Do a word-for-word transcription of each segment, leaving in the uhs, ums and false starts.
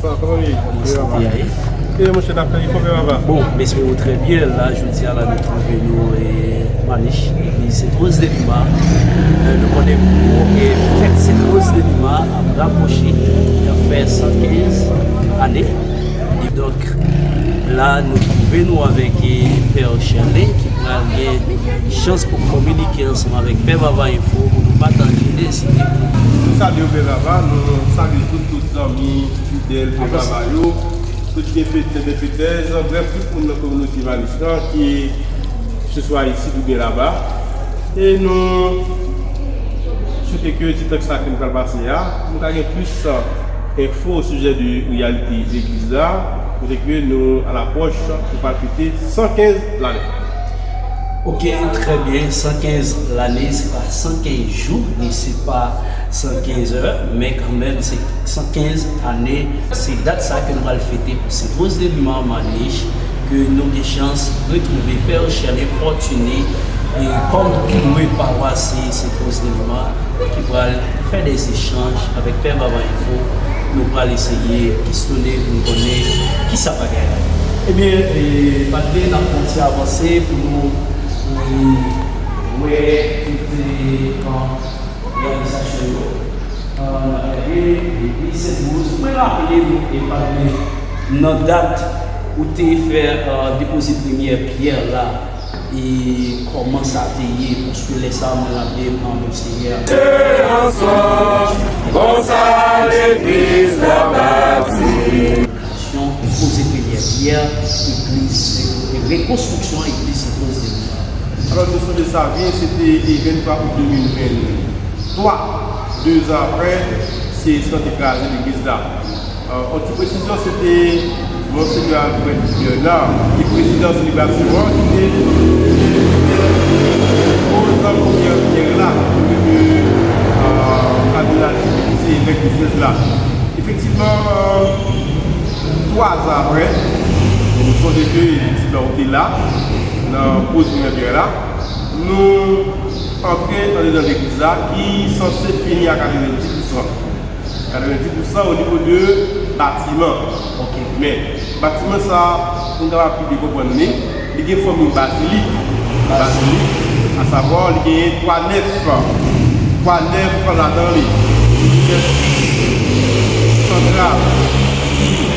Kòman ye? Kòman sante a ye? E monchè, n ap fè efò, men papa. Bon, m espere w trè byen. La, jodi a la, nou twouve nou e Manich, legliz Sent Woz de Lima. E, nou konnen pou e fèt Sent Woz de Lima ap rapwoche, y ap fè san kenz ane. E donk, la, nou twouve nou avèk e Pè Cherlin ki pral gen chans pou kominike ansanm avèk Pè Vava Info pou nou pataje de zide. Nou salye w, Pè Vava, nou salye tout, tout zanmi fidèl Pè Vava yo, tout byenfetè, byenfetèz, brèf, tout moun nan kominote Manich lan ki, ke se swa isit oubyen laba. E nou swete ke ti tan sa ke nou pral pase a, nou ka gen plis enfo o sijè de reyalite legliz la, kote ke nou a lapwòch pou pral fete san kenz lane. Ok, trè byen, san kenz lane, se pa san kenz jou, ni se pa san kenz è, men kanmenm se san kenz ane, se dat sa ke nou pral fete pou Sent Woz de Lima Manich, ke nou gen chans retwouve Pè Cherlin Fortuné, e kòm kire pawas Sent Woz de Lima, ki pral fè de echanj avèk Pè Vava Info. Nou pral eseye kesyone pou n konnen kisa bagay la ye. Ebyen, e, malgre n ap fè yon ti avanse pou nou, e, wè tout, e, reyalizasyon yo, e, n ap gade, epi Sent Woz, mwen raple nou, e, malgre nan dat ou te fè, e, depoze premyè pyè la, e kòman sa te ye, paske lè sa a, mwen raple m, a, Monseyè. Te ansanm, konsa legliz la bati. Rekonstriksyon, poze premyè pyè, epi se rekonstriksyon epi se poze. Alò, nou sonje sa byen, se te le venntwa out de mil venntwa, de zan apre, seyis lan te kraze legliz la. Euh, yon ti presizyon, se te Monseyè Alfred Bernard, ki prezidan selebrasyon an, ki te, ki te, ki te poze premyè pyè la, euh, Kadinal Philippe, ki se evèk dyosèz la. Efektivman, euh, twa zan apre, nou sonje ke Tiblan te la, nan poze premyè pyè la, nou antre andedan legliz la, ki sanse fini a katrevenndis pousan. Katrevenndis pousan o nivo de batiman. Ok. Men, batiman sa, pou n kapab pi byen konprann li, li gen fòm yon bazilik. Bazilik, asavwa, li genyen twa nèf, twa nèf ladan li. Yon nèf santral ki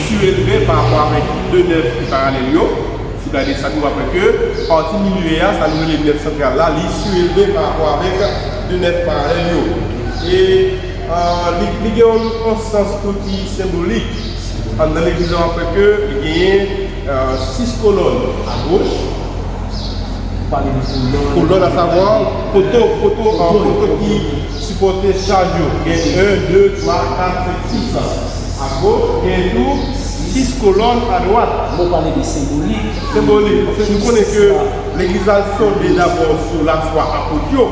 siwelve pa rapò avèk de nèf ki paralèl yo. Si w gade sa, nou wè ke pati milye a, sa nou rele nèf santral la, li siwelve pa rapò avèk de nèf paralèl yo. E, euh, li, li gen yon, yon sans tou ki senbolik. Anndan legliz la, w ap wè ke li genyen, euh, sis kolòn agoch. Kolòn, asavwa, poto, poto, euh, poto ki sipòte chaj yo. Gen en, de, twa, kat, senk, sis. Agoch, gen tou sis kolòn adwat. Mwen pale de senbolik. Senbolik, paske nou konnen ke legliz la l fonde dabò sou lafwa apot yo,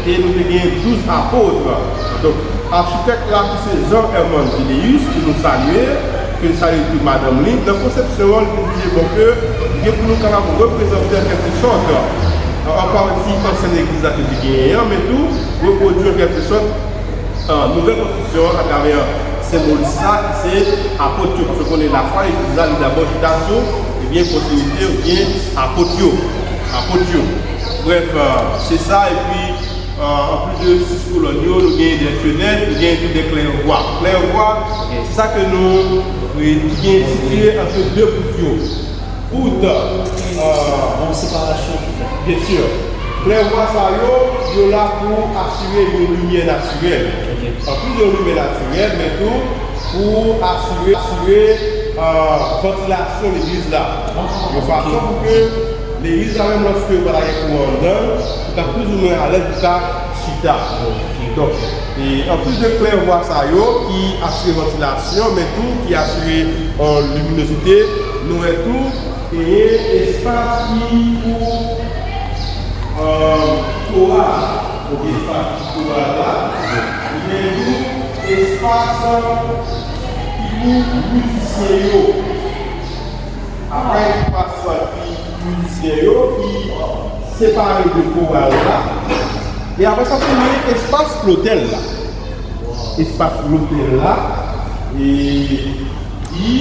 e nou te gen douz apot. Donk, achitèk la ki se Jean Herman Généus, ke nou salye, ke n salye tou madanm li, nan konsepsyon an, li te jije bon ke gen pou nou kapab reprezante an kèlke sòt, an pati ansyen legliz la ke te genyen an, men tou repwodui an kèlke sòt, euh, nouvèl konstriksyon an atravè senbòl sa ki se apot yo, paske w konnen lafwa legliz la, li dabò chita sou, ebyen, kontinite oubyen apot yo. Apot yo. Brèf, euh, se sa, epi, euh, anplis de sis kolòn yo, nou genyen de fenèt, nou genyen tou de klèvwa. Klèvwa, se sa ke nou, euh, ki genyen sitiye ant de pout yo. Pout, euh, yon separasyon ki fèt. Byen si. Klèvwa sa yo, yo la pou asire yon limyè natirèl. Ok. Anplis de yon limyè natirèl, men tou pou asire, asire, euh, vantilasyon legliz la. Ah, yon fason pou ke legliz la, menm lòske yo pa ta gen kouran anndan l, pou ta plizoumwen alèz pou ta chita. Ok. Donk, e anplis de klèvwa sa yo ki asire vantilasyon, men tou ki asire, euh, liminozite, nou wè tou genyen espas ki pou, euh, koral, oubyen espas ki pou koral la, genyen tou espas ki pou mizisyen yo. Apre espas ki pou mizisyen yo ki separe de koral la, e apre sa, se espas lotèl la. Espas lotèl la, E li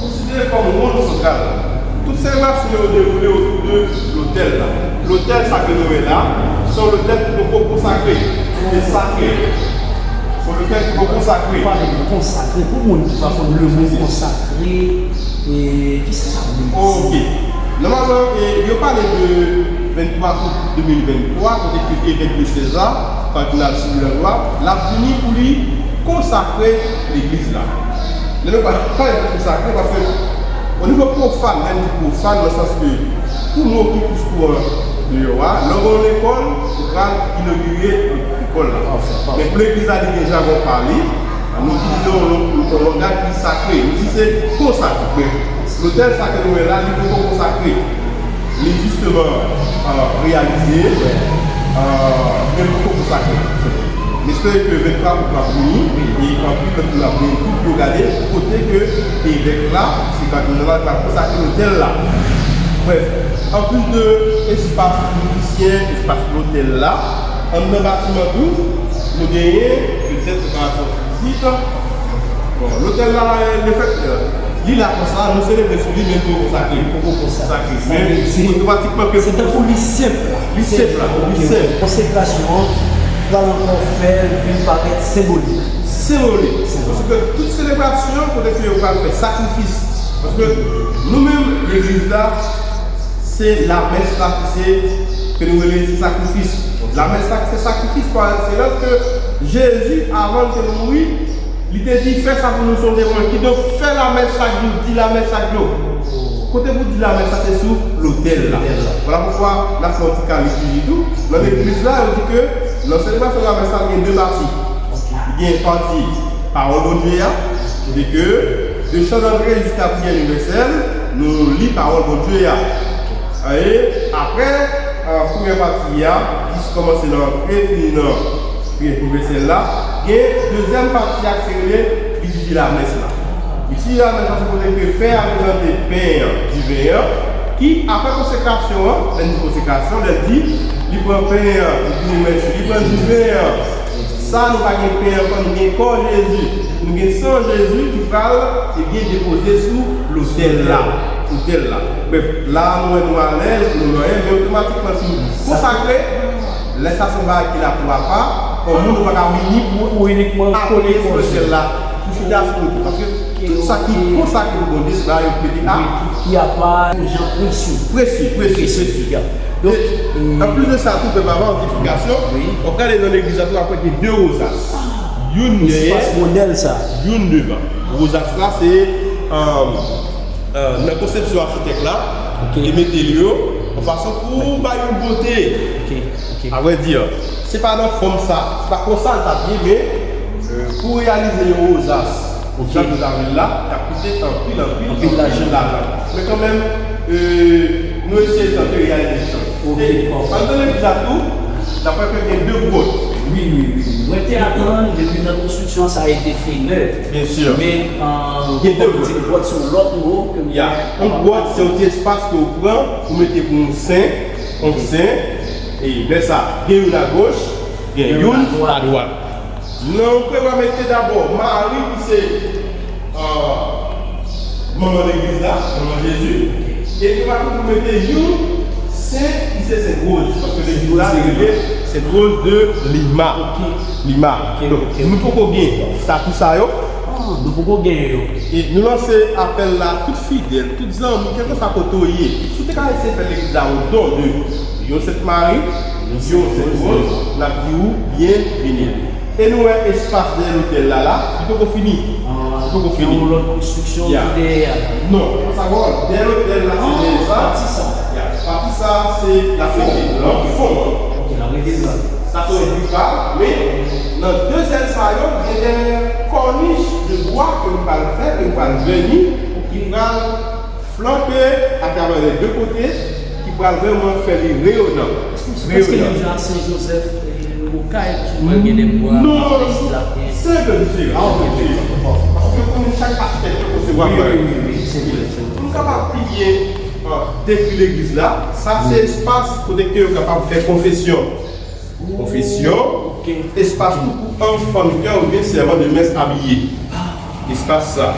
konsidere kòm wòl santral. Tout selebrasyon yo dewoule otou de lotèl la. Lotèl sa ke nou wè la, se yon lotèl ki poko konsakre. Se sakre. Se yon lotèl ki poko konsakre. Ou pale de konsakre. Pou moun ki pa konn le mo konsakre, e, kisa sa vle di? Ok. Nòmalman, e, yo pale de venntwa out de mil venntwa, kote ke evèk dyosèz la, Kadinal Sylvie Langlois, l ap vini pou li konsakre legliz la. Lè nou pa, pa konsakre, paske o nivo pwofàn, lè n di pwofàn, nan sans ke pou nou ki plis kouran deyò a, lè w gen yon lekòl, ou pral inogire lekòl la. Men pou legliz la, li gen jagon pa li, nou itilize yon, yon, yon langaj ki sakre. Nou di se konsakre. Lotèl sa ke nou wè la, li poko konsakre. Li jisteman, euh, reyalize, euh, men li poko konsakre. M espere ke venntwa out la vini, e anpil lòt moun ap vini tou pou yo gade kote ke evèk la, se Kadinal la, ta konsakre lotèl la. Brèf, anplis de espas mizisyen, espas lotèl la, anndan batiman tou, nou genyen petèt preparasyon fizik. Bon, lotèl la, lefèt ke li la konsa, nou selebre sou li, men li poko konsakre. Li poko konsakre. Sakre. Men otomatikman ke se tankou li senp la. Li senp la, li senp. Konsekrasyon an pral ankò fè l vin parèt senbolik. Senbolik. Senbolik. Paske tout selebrasyon, kote ke yo pral fè sakrifis. Paske nou menm, legliz la, se lamès la ki se, ke nou rele se sakrifis. Lamès la ki se sakrifis pa ekselans ke Jezi, avan l te mouri, li te di, fè sa pou nou sonje mwen. Kidonk, fè lamès chak jou, di lamès chak jou. Kote pou di lamès la, se sou lotèl la. Lotèl la. Vwala poukwa n ap fè yon ti ka litiji tou. Nan legliz la, yo di ke nan selebrasyon lamès la, gen de pati. Gen pati pawòl Bondye a, kote ke de chan dantre jiska priyè inivèsèl, nou li pawòl Bondye a. E apre, euh, premyè pati a, ki kòmanse nan antre, fini nan priyè inivèsèl la, gen dezyèm pati a ki se rele litiji lamès la. Litiji lamès la se kote ke pè a prezante pen an, diven an, ki apre konsekrasyon an, lè n di konsekrasyon, lè l di, li pran pen an, li di nou mèsi, li pran diven an. Sa nou pa gen pen ankò, nou gen kò Jezi, nou gen san Jezi ki pral, ebyen, depoze sou lotèl la. Lotèl la. Brèf, la nou wè nou alèz, nou manyen, men otomatikman si nou konsakre, lè sa se yon bagay ki la pou apa, kòm moun ou pa ka vini pou inikman kole kò Jezi. Lotèl la, pou chita sou lotèl. Paske tout sa ki konsakre pou Bondye, se bagay yo mete a. Wi, ki, ki apa, jan presye. Presye, presye, presye. Donk, e, anplis de sa, tou, pèp, avan antifikasyon, w ap gade nan legliz la tou, apre gen de wozas. Youn dèyè, espas modèl sa. Youn devan. Wozas la, se, euh, euh, nan konsepsyon achitèk la, te mete li yo, yon fason pou bay yon bote. A vrè di, se pa nan fòm sa, se pa konsa l t ap ye, men, euh, pou reyalize yon wozas, jan nou ta vle l la, t ap koute anpil, anpil, anpil lajan. Men kanmenm, euh, nou eseye tante reyalize sa. Ok, bon. Anndan legliz la tou, n ap wè ke gen de gwòt. Wi, wi, wi. Mwen te aprann depi nan konstriksyon sa a te fenè. Byen si. Men, euh, gen de gwòt. Gwòt se yon lòt mo ke mwen... Ya. Yon gwòt, se yon ti espas ke w pran, ou mete pou yon sen, yon sen, e lè sa, gen youn agoch, gen youn adwat. Nan yon premye mete dabò Mari ki se, euh, manman legliz la, manman Jezi, epi w ap tou mete yon sen ki se Sent Woz, paske legliz la se rele Sent Woz de Lima. Lima. Donk, nou poko gen estati sa yo. Ah, nou poko gen yo. E nou lanse apèl la, tout fidèl, tout zanmi, kèlkeswa kote w ye, si w te ka eseye fè legliz la yon don de yon Sent Mari, yon Sent Woz, n ap di w byenveni. E nou wè espas dèyè lotèl la, la, li poko fini. Li poko fini. Yon lòt konstriksyon ki dèyè a. Non, sa wè, dèyè lotèl la, se dèyè sa. Pati sa. Ya, pati sa, se la fete, lan fon. Ok, la fete, lan. Sa se yon bifal, men nan de sèl sa yo, gen de kònich de bwa ke nou pral fè, ke nou pral vèni, ki pral flanke atravè lè de kote, ki pral vrèman fè li reyonan. Reyonan. Èske menm jan ak Sen Jozèf, e, Okay, ki pral gen de bwa, non, se de diferan. Ah, ok, ok. Paske konnen chak achitèk yo konsevwa bagay. Wi, wi, wi, se vre, se vre. Pou nou kapab pi byen, euh, dekri legliz la, sa se espas kote ke yo kapab fè konfesyon. Konfesyon, Espas tou pou anfan kè oubyen sèvan de mès abiye. Espas sa.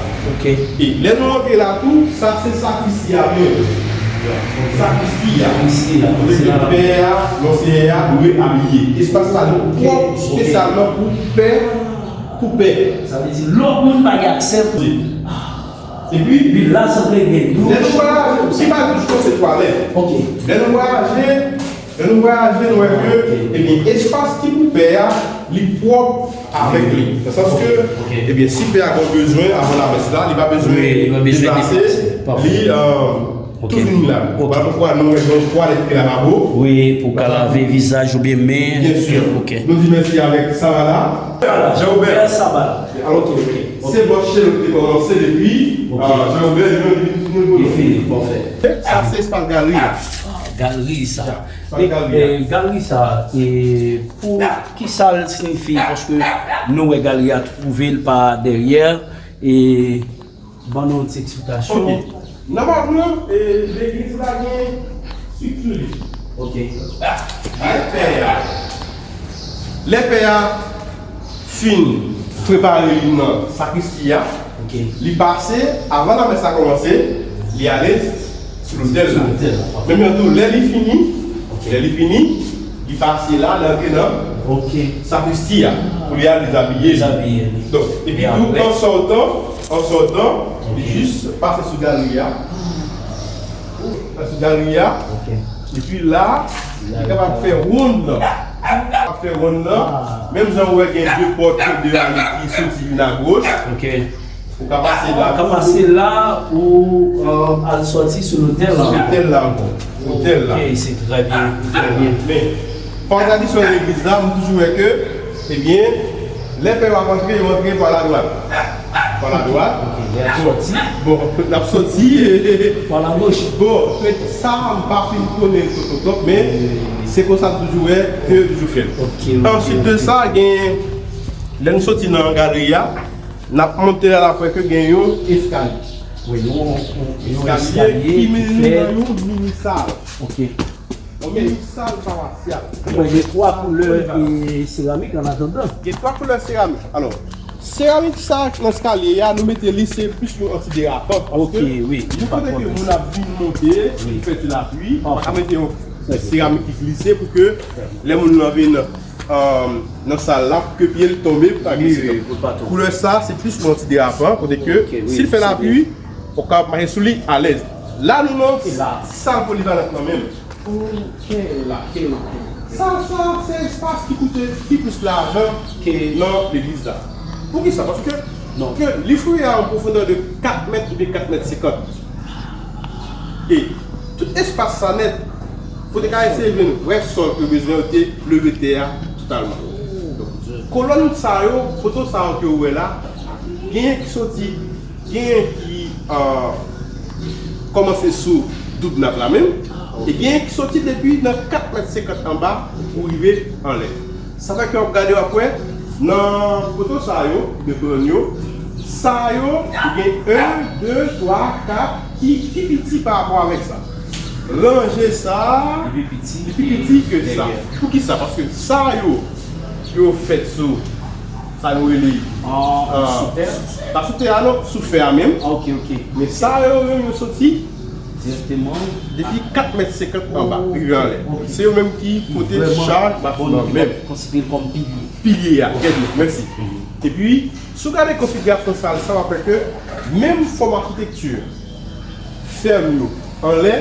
E lè nou antre la tou, sa se sakristi a menm. Sakristi a. Kote ke pè a, monseyè a dwe abiye. Espas sa li pwòp espesyalman pou pè, pou pè. Sa vle di lòt moun pa gen aksè pou li. Epi, epi la sanble gen douch. Lè nou vwayaje, si pa douch non, se twalèt. Lè nou vwayaje, lè nou vwayaje, nou wè ke, ebyen, espas ki pou pè a, li pwòp avèk li. Nan sans ke, ebyen, si pè a gen bezwen avan lamès la, li pa bezwen deplase, li, euh, tou vini la. Vwala poukwa nou wè gen twalèt ki lavabo. Wi, pou ka lave vizaj oubyen men. Byen si. Nou di mèsi avèk Savala. Jean Robert. Savala. Alò, se bò Chelo ki te kòmanse depi, ah, Jean Robert, li menm, li, li, li, li fini, bon fè. Sa se espas galeri a. Galeri sa. Espas galeri a. Galeri sa, e, pou ki sa l siyifi? Paske nou wè galeri a twouve l pa dèyè, e, ban nou yon ti eksplikasyon. Ok. Nòmalman, e, legliz la gen estrikti li. Ok. Lè pè a, lè pè a fin prepare li nan sakristi a, li pase, avan lamès la kòmanse, li ale sou lotèl la. Sou lotèl la, ok. Menm jan tou, lè li fini, lè li fini, li pase la, li antre nan sakristi a, pou li al dezabiye li. Dezabiye li. Donk, epi tou, an sòtan, an sòtan, li jis pase sou galeri a. Pase sou galeri a. Epi la, li kapab fè wonn nan. Ap fè wonn nan. Menm jan ou wè gen de pòt de ale ki soti youn agoch. Ou ka pase la. Ou ka pase la, ou, euh, al sòti sou lotèl la. Sou lotèl la ankò. Lotèl la. Ok, se trè byen, trè byen. Men, pa tradisyon legliz la, m toujou wè ke, ebyen, lè pè yo ap antre, yo antre pa ladwat. Pa ladwat. Ok, lè y ap sòti. Bon, l ap sòti. Pa lagoch. Bon, sa, m pa fin konnen twòp, twòp, twòp, men se konsa m toujou wè ke yo toujou fè l. Ok, ok, ok. Answit de sa, gen, lè n soti nan galeri a, n ap monte la, n ap wè ke gen yon eskalye. Wi, yon, yon, yon eskalye ki mennen nan yon mini sal. Ok. Yon mini sal pawasyal. Mwen, gen twa koulè, e, seramik an atandan. Gen twa koulè seramik. Alò, seramik sa nan eskalye a, nou mete li, se plis yon antiderapan. Ok, wi. Yon kote ke moun ap vin monte, li fè di lapli, ou pa ka mete yon seramik ki glise pou ke lè moun nan vin euh, nan sal la pou ke pye l tonbe, pa egzanp. Wi, wi, pou l pa tonbe. Koulè sa, se plis yon antiderapan, kote ke si l fè lapli, ou ka mache sou li alèz. La, nou nan ti sal polivalant nan menm. Ok, ok, ok. Sa, sa, se espas ki koute, ki plis lajan nan legliz la. Poukisa? Paske ke li fouye a yon pwofondè de kat mèt oubyen kat mèt senkant. E tout espas sa nèt, pou te ka eseye vin wè sòl ke yo bezwen, yo te leve tè a totalman. Donk, kolòn sa yo, poto sa yo ke w wè la, genyen ki soti, genyen ki, euh, kòmanse sou doub nap la menm, e genyen ki soti depi nan kat mèt senkant anba pou rive anlè. Sa fè ke w ap gade, w ap wè, nan poto sa yo, de kolòn yo, sa yo, ou gen en, de, twa, kat, ki pi piti pa rapò avèk sa. Ranje sa, li pi piti ke sa. Poukisa? Paske sa yo, yo fèt sou, sa yo rele, sou tè? Pa sou tè a non, sou fè a menm. Ah, ok, ok. Men sa yo menm, yo soti direkteman depi kat mèt senkant anba, rive anlè. Se yo menm ki pote chaj batisman menm. Konsidere l kòm pilye. Pilye a, trè byen, mèsi. Epi, si w gade konfigirasyon sal sa, w ap wè ke menm fòm achitekti fèm yo anlè,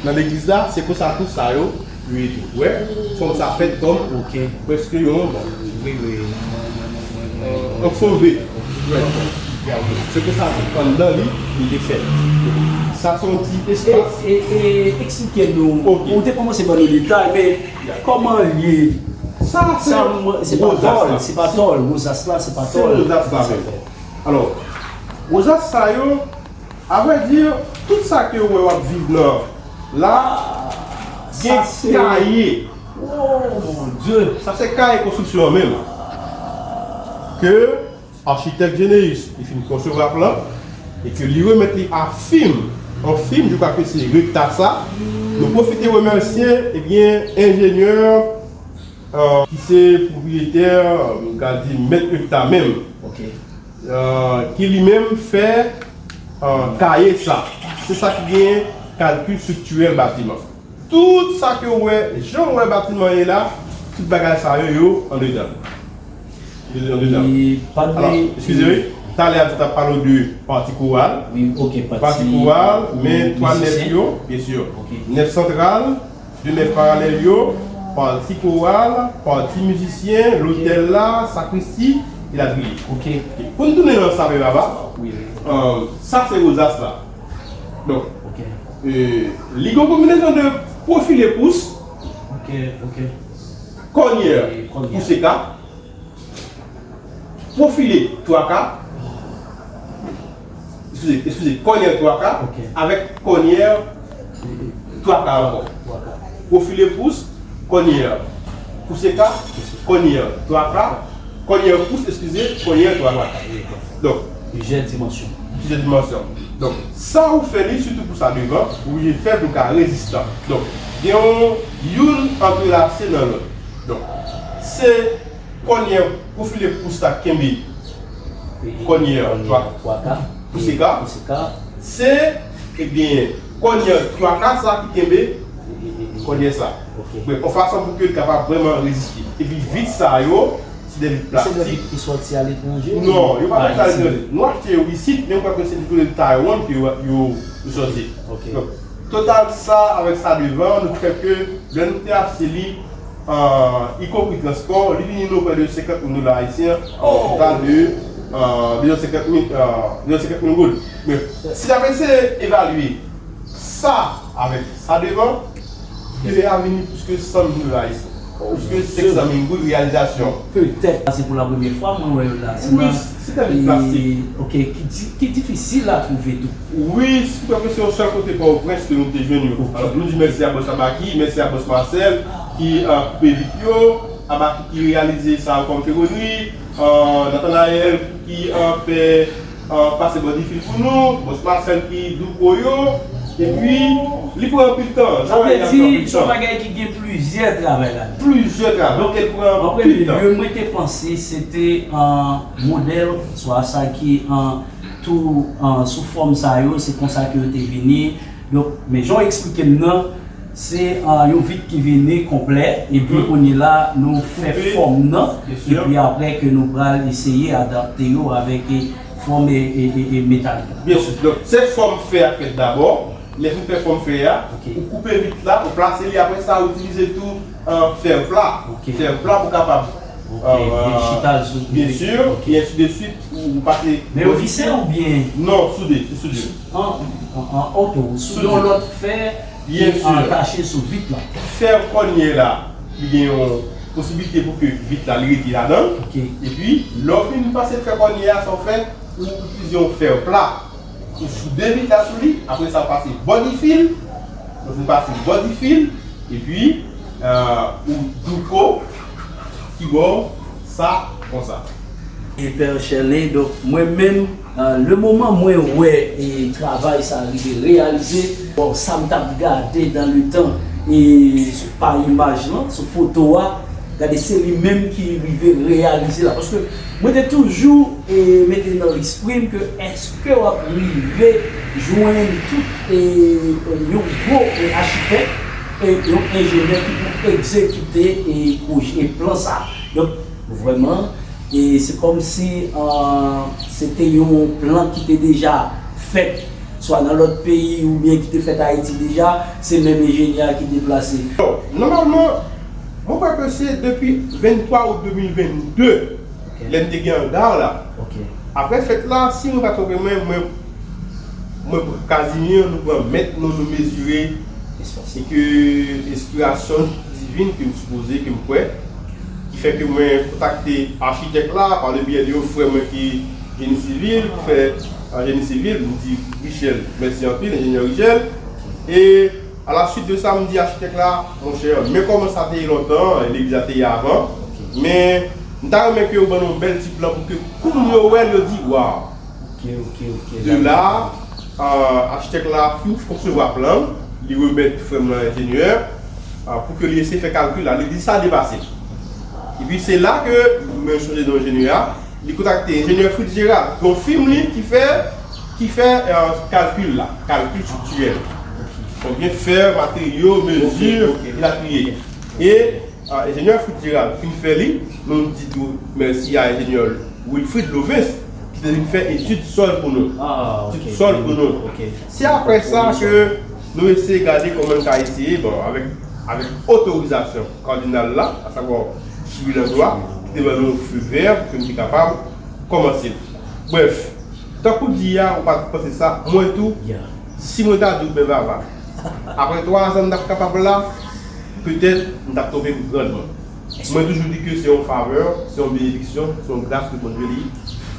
nan legliz la, se konsa tou sa yo, wi, wè, fòm sa fèt kòm prèske yon, bon, wi, wi, yon sove. Se konsa tou, anndan li, li te fèt. Sa se yon ti espas. E, e, e, eksplike nou. Ok. Ou te kòmanse ban nou detay, men kòman l ye? Sa, se pa tòl, se pa tòl. Wozas la, se pa tòl. Se wozas la menm. Alò, wozas sa yo, avrèdi, tout sa ke w wè w ap viv nan la, gen kaye. Oh, mon Dieu! Sa se kaye konstriksyon an menm. Ke achitèk Geneus, li fin konsevwa plan, e ke li remèt li a fim, an fim, je crois que se Recta sa. Nou pwofite remèsye, ebyen, enjenyè, ki se pwopriyetè, m ka di mèt ekta menm, Ok. ki li menm fè kaye sa. Se sa ki gen kalkil estriktirèl batiman. Tout sa ke w wè, jan w wè batiman ye la, tout bagay sa yo, yo andedan. Yo andedan. Alò, eskize wi, talè a nou t ap pale w de pati koral. Wi, ok, Pati koral, men twa nèf yo, byen si. Nèf santral, de nèf paralèl yo, pati koral, pati mizisyen, lotèl la, sakristi, elatriye. Ok. Pou n tounen nan sa, pè Baba, Wi, wi. Sa se rozas la. Donk, li gen yon konbinezon de pwofile pous, Ok, ok. kònyè, pouse ka, pwofile twa ka, eskize, eskize, kònyè twa ka, Ok. Avèk kònyè twa ka ankò. Twa ka. Pwofile pous, kònyè pouse ka, kònyè twa ka, kònyè pous, eskize, kònyè twa ka. Donk, Plizyè dimansyon. Plizyè dimansyon. Donk, sa ou fè li, sitou pou sa devan, ou oblije fè l pou l ka rezistan. Donk, gen yon, youn antrelase nan lòt. Donk, se kònyè pwofile pous la kenbe kònyè twa Twa ka. Pouse ka. Pouse ka. Se, ebyen, kònyè twa ka sa ki kenbe kònyè sa. Ok. Brèf, yon fason pou ke l kapab vrèman reziste. Epi vit sa yo, se de vit Se de plastik. vit ki sòti aletranje? Non, yo pa fè sa Ayiti. Aletranje. Nou achte yo isit, men m kwè ke se ditou de Taiwan ke yo, yo, yo sòti. Ok. Donk, total sa avèk sa devan, nou fè ke lè nou te achte li, uh, y compris transpò, li vini nou prè de senkant mil dola ayisyen, an total de uh, de senkant mil, uh, de senkant mil goud. Men, si n ap eseye evalye sa avèk sa devan, li a vini plis ke san mil dola ayisyen. Plis ke senk san mil goud reyalizasyon. Petèt, se pou la premye fwa mwen wè yo la. Se Wi, nan, se te vit plastik. Ok, ki, di, ki difisil a twouve tou. Wi, si w kwè ke se yon sèl kote Pòtoprens ke nou te jwenn yo. Alò, nou di mèsi a bòs Abaki, mèsi a bòs Marcel, ki uh, koupe vit yo, Abaki ki reyalize sa yo kòm feronnri, uh, Nathanaël ki uh, fè uh, pase bò difil pou nou, bòs Marcel ki douko yo, epi li pran anpil tan. Sa vle di, se yon bagay ki gen plizyè travay ladan. Plizyè travay. Donk, li pran anpil tan. Mwen te panse se te uh, modèl, swa sa ki uh, tou uh, sou fòm sa yo, se konsa ke yo te vini. Donk, men jan w eksplike m nan, se uh, yon vit ki vini konplè, epi kounye la, nou fè fòm nan, epi apre ke nou pral eseye adapte yo avèk e, fòm e, e, e, e metalik la. Byen si. Donk, se fòm fè a k fèt dabò. Lè fin fè fòm fè a, ou koupe vit la, ou plase li, apre sa, ou itilize tou uh, fè pla. Fè pla pou kapab Ok, vin chita l sou. Byen si, e ensi de swit, ou pase. Men yo vise oubyen? Non, soude, se soude. An, an, an, ok, ou soude yon lòt fè ki atache sou vit la. Fè kònyè la, li gen yon posibilite pou ke vit la li rete ladan. Ok. Epi, lè w fin pase fè kònyè a, sa w fè, ou itilize yon fè pla. Ou soude vit la sou li, apre sa w pase bò difil, ou fin pase bò difil, epi uh, ou douko ki bò sa konsa. E Pè Sherley, donk mwen menm, uh, le moman mwen wè e travay sa rive reyalize, bon, sa m t ap gade dan le tan e pa imaj lan, sou foto a, gade se li menm ki rive reyalize la. Paske mwen te toujou e mete nan lespri m ke èske w ap rive jwenn tout e, yon gwo e, achitèk e yon enjenyè ki pou egzekite e pwojè e plan sa. Donk, vrèman, e se kòmsi uh, se te yon plan ki te deja fèt swa nan lòt peyi oubyen ki te fèt Ayiti deja, se menm enjenyè a ki deplase. Bon, nòmalman, mwen kwè ke se depi venntwa out de mil vennde, lè n te gen anga la. Apre fèt la, si mwen pa twonpe mwen, mwen, mwen pran Casimir, nou pran mèt nou, nou mezire, e ke enspirasyon divin ke m sipoze, ke m kwè, ki fè ke mwen kontakte achitèk la pa le byè de yon frè mwen ki jeni sivil, ki fè an jeni sivil, m di Richel, mèsi anpil, enjenyè Richel. E a la suit de sa, m di achitèk la, monchè, men kòman sa te ye lontan, legliz la te ye avan, men m ta renmen ke yo ban nou yon bèl ti plan pou ke kounye yo wè l, yo di, waw. Ok, ok, ok. De la, achitèk la fin konsevwa plan, li remèt frè m nan enjenyè, pou ke li eseye fè kalkil la. Li di sa depase. Epi se la ke mwen sonje non enjenyè a, li kontakte enjenyè Fritz Gérald, yon fim li ki fè ki fè euh, kalkil la, kalkil striktirèl. Konbyen fè, materyo, mezi, elatriye. E euh, enjenyè Fritz Gérald fin fè li, nou di tou mèsi a enjenyè Wilfrid Lovens ki te vin fè etid sòl pou nou. Etid sòl pou nou. Se apre sa ke nou eseye gade kòman n ka eseye, bon, avèk avèk otorizasyon kardinal la, asavwa Chibri Langlois, ki te ban nou feu vert pou ke nou te kapab kòmanse. Brèf, tankou di a, ou pa t panse sa, mwen tou, si mwen ta di w bèbava, apre twa zan m t ap kapab la, petèt m t ap twonpe m grandman. Mwen toujou di ke se yon favè, se yon benediksyon, se yon gras ke Bondye li.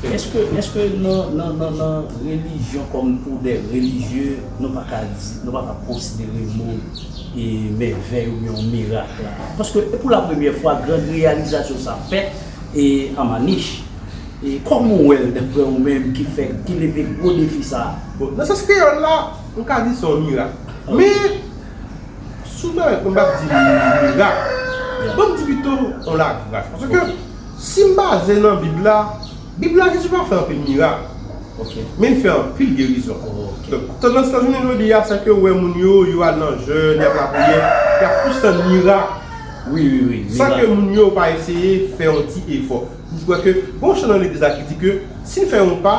Èske, èske nan, nan, nan, nan relijyon kòm pou de relijye, nou pa ka di, nou pa ka konsidere mo e mèvèy oubyen yon mirak la? Paske e pou la premyè fwa, grand reyalizasyon sa fèt e an Manich. E kòman w wè l daprè ou menm ki fè, ki leve gwo defi sa? Bon, nan sans kreyòl la, nou ka di se yon mirak. Men, sou mèt mwen pa di mirak. Ban m di pito yon lagras. Paske si m baze nan Bib la, Bib la, Jezi pa fè anpil mirak. Men li fè anpil gerizon. Donk, tandans nan jounen jodi a, se ke ou wè moun yo, yo al nan jèn, y ap lapriyè, y ap plis tann mirak. San ke moun yo pa eseye fè yon ti efò. M kwè ke gon chan nan legliz la ki di ke si n fè yon pa,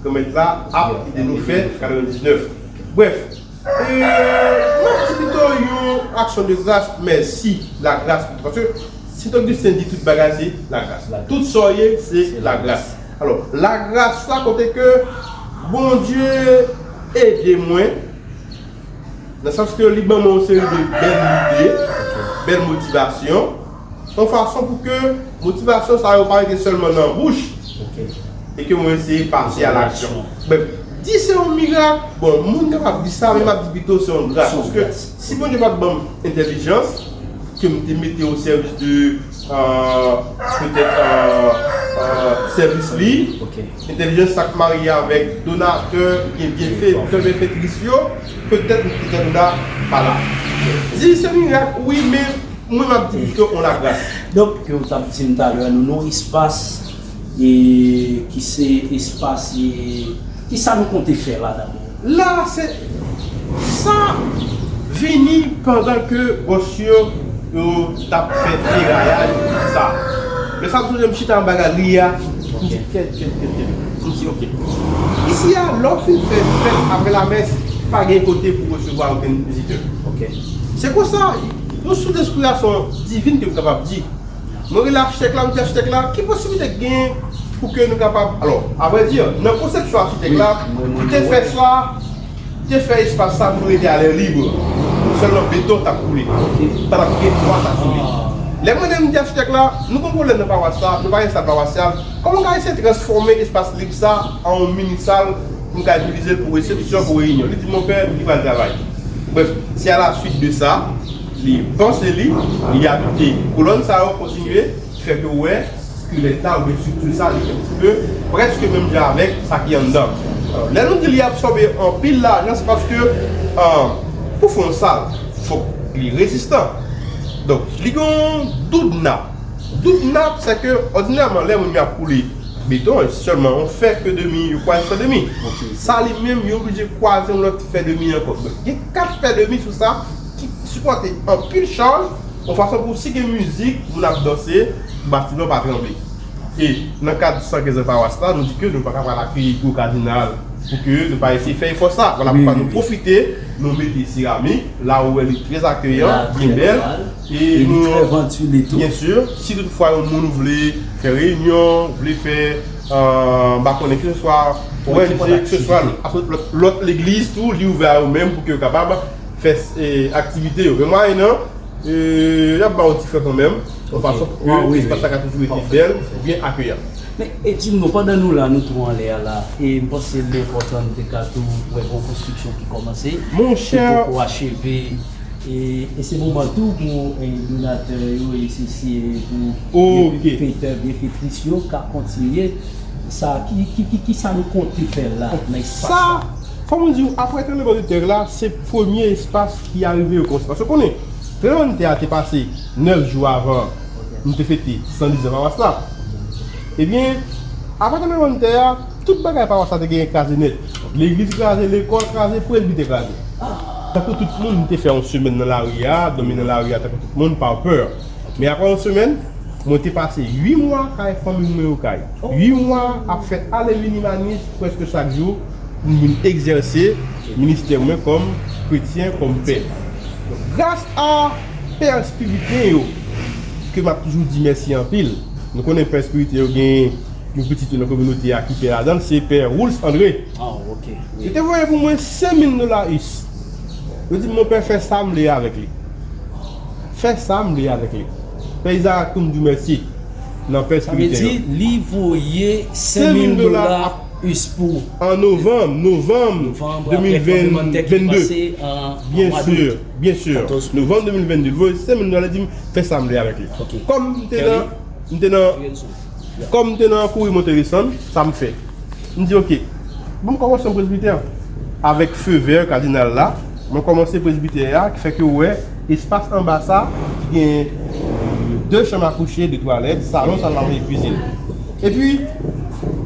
Granmèt la ap ede nou fè katrevendiznèf. Brèf, e, m ap di pito yon aksyon de gras, mèsi, lagras pito. Paske Sent Ogisten di tout bagay se lagras. Tout sa w ye, se lagras. Alò, lagras la kote ke Bondye ede mwen, nan sans ke li ban mwen yon seri de bèl lide, bèl motivasyon, yon fason pou ke motivasyon sa yo pa rete sèlman nan bouch, e ke mwen eseye pase a laksyon. Brèf, di se yon mirak, bon, moun kapab di sa, men m ap di pito se yon gras. Paske si Bondye pa t ban m entèlijans, ke m te mete o sèvis de, euh, petèt, euh, euh, sèvis li, entèlijans sa k marye avèk donatè, byen, byenfektè, byenfektris yo, petèt nou petèt nou ta pa la. Di se mirak, wi, men mwen m ap di pito on lagras. Donk, ke w t ap di m talè a, nou nan yon espas e ki se espas e ki sa nou konte fè la dabò? La, se sa vini pandan ke bòs yo, yo t ap fè ferayaj sa. Men sa m sonje m chita anba galri a, m di kèt, kèt, kèt, kèt. M di oke. Isi a, lè w fin fè fèt apre lamès, pa gen kote pou resevwa okenn vizitè. Se konsa, yon sous enspirasyon divin ke m kapab di. Mwen rele achitèk la, m di achitèk la, ki posiblite k genyen pou ke nou kapab, alò, avrèdi, nan konsepsyon achitèk la, li te fè sa, li te fè espas sa pou nou rete alè lib. Sèlman beton t ap koule. Pa t ap gen twa ta sou li. Lè mwen menm m di achitèk la, nou gon pwoblèm nan pawas sa, nou pa gen sal pawasyal, kòman nou ka eseye transfòme espas lib sa an yon mini sal pou nou ka itilize l pou resepsyon, pou reyinyon? Li di, monpè, li pral travay. Brèf, se a la suit de sa, li panse li, li abite kolòn sa yo, kontinye, ki fè ke w wè skelèt la oubyen estrikti sa, li fè ti pe prèske menm jan avèk sa ki anndan. Alò, lè nou di li absòbe anpil lajan, se paske, euh, pou fè yon sal, fòk li rezistan. Donk, li gen yon doub nap. Doub nap, se ke, òdinèman, lè moun yo ap koule beton, e sèlman yon fè ke demi, yo kwaze fè demi. Sa li menm, yo oblije kwaze yon lòt fè demi ankò. Donk, gen kat fè demi sou sa ki sipòte anpil chaj, yon fason pou si gen mizik, moun ap danse, batiman pa tranble. E nan kad san kenz an pawas la, nou di ke nou pa ka pral akeyi gwo kadinal pou ke nou pa eseye fè efò sa. Vwala poukwa nou pwofite, nou mete seramik, la ou wè li trè akeyan, byen bèl. E li trè vantile tou. Byen si, si toutfwa yon moun vle fè reyinyon, vle fè, euh, m pa konnen, keseswa O N G, keseswa lòt, lòt legliz tou, li ouvè a yo menm pou ke yo kapab fè, eh, aktivite yo. Men mwayennan, eh, y ap ba w yon ti frè kanmenm, yon fason pou ke espas la ka toujou rete bèl, byen akeyan. Men, e di m non, pandan nou la, nou tou anlè a la, e m panse l enpòtan nou te ka tou wè gon konstriksyon ki kòmanse, ki poko acheve. E, e se moman tou pou, e, donatè yo, e sesi, e pou byenfetè, byenfetris yo ka kontinye. Sa, ki, ki, ki, ki sa nou konte fè la, nan espas sa? Fò mwen di w, apre tranblemanntè la, se premye espas ki arive yo konsa. Paske w konnen, tranblemanntè a te pase nèf jou avan Nou te fete san diz an pawas la. Ebyen, apre tranblemanntè a, tout bagay pawas la te genyen kraze nèt. Legliz kraze, lekòl kraze, presbitè kraze. Tankou tout moun, m te fè yon semèn nan lari a, dòmi nan lari a tankou tout moun, pa pè. Men apre yon semèn, mwen te pase uit mwa kay fanmi mwen Okay. Uit mwa ap fè ale vini Manich prèske chak jou pou m vin egzèse ministè mwen kòm kretyen, kòm pè. Gras a pè espiriten yo, ke m ap toujou di mèsi anpil. Nou konnen pè espiriten yo gen yon pitit yo nan kominote a ki pè ladan l, se pè Wools André. Ah, ok. Yo te voye pou mwen senk mil dola us. Yo di m, "Monpè, fè sa m vle avèk li. Fè sa m vle avèk li." Pè Izarak tou, m di w mèsi nan pè espiriten yo. Sa vle di, li voye senk mil dola us pou an novanm, novanm de mil venn de. Byen si, byen si. Novanm de mil venn de, li voye senk mil dola, li di m, "Fè sa m vle avèk li." Ok. Kòm m te nan, m te nan, kòm m te nan kouri monte desann, sa m fè. M di, "Ok, bon, m kòmanse yon presbitè." Avèk fe vè kadinal la, mwen kòmanse presbitè a, ki fè ke w wè espas anba sa, ki gen de chanm a kouche, de twalèt, salon, sal a manje, kwizin. Epi,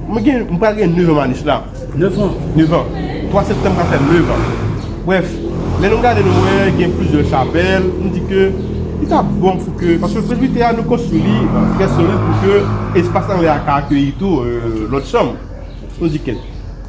mwen gen, mwen pral gen nèf an Manich la. Nèf an? Nèf an. Twa septanm ka fè nèf an. Brèf, lè nou gade, nou wè gen plizyè chapèl, nou di ke li ta bon pou ke, paske presbitè a, nou konstwi li, euh, trè solid pou ke espas anlè a ka akeyi tou, euh, lòt chanm. Nou di ke,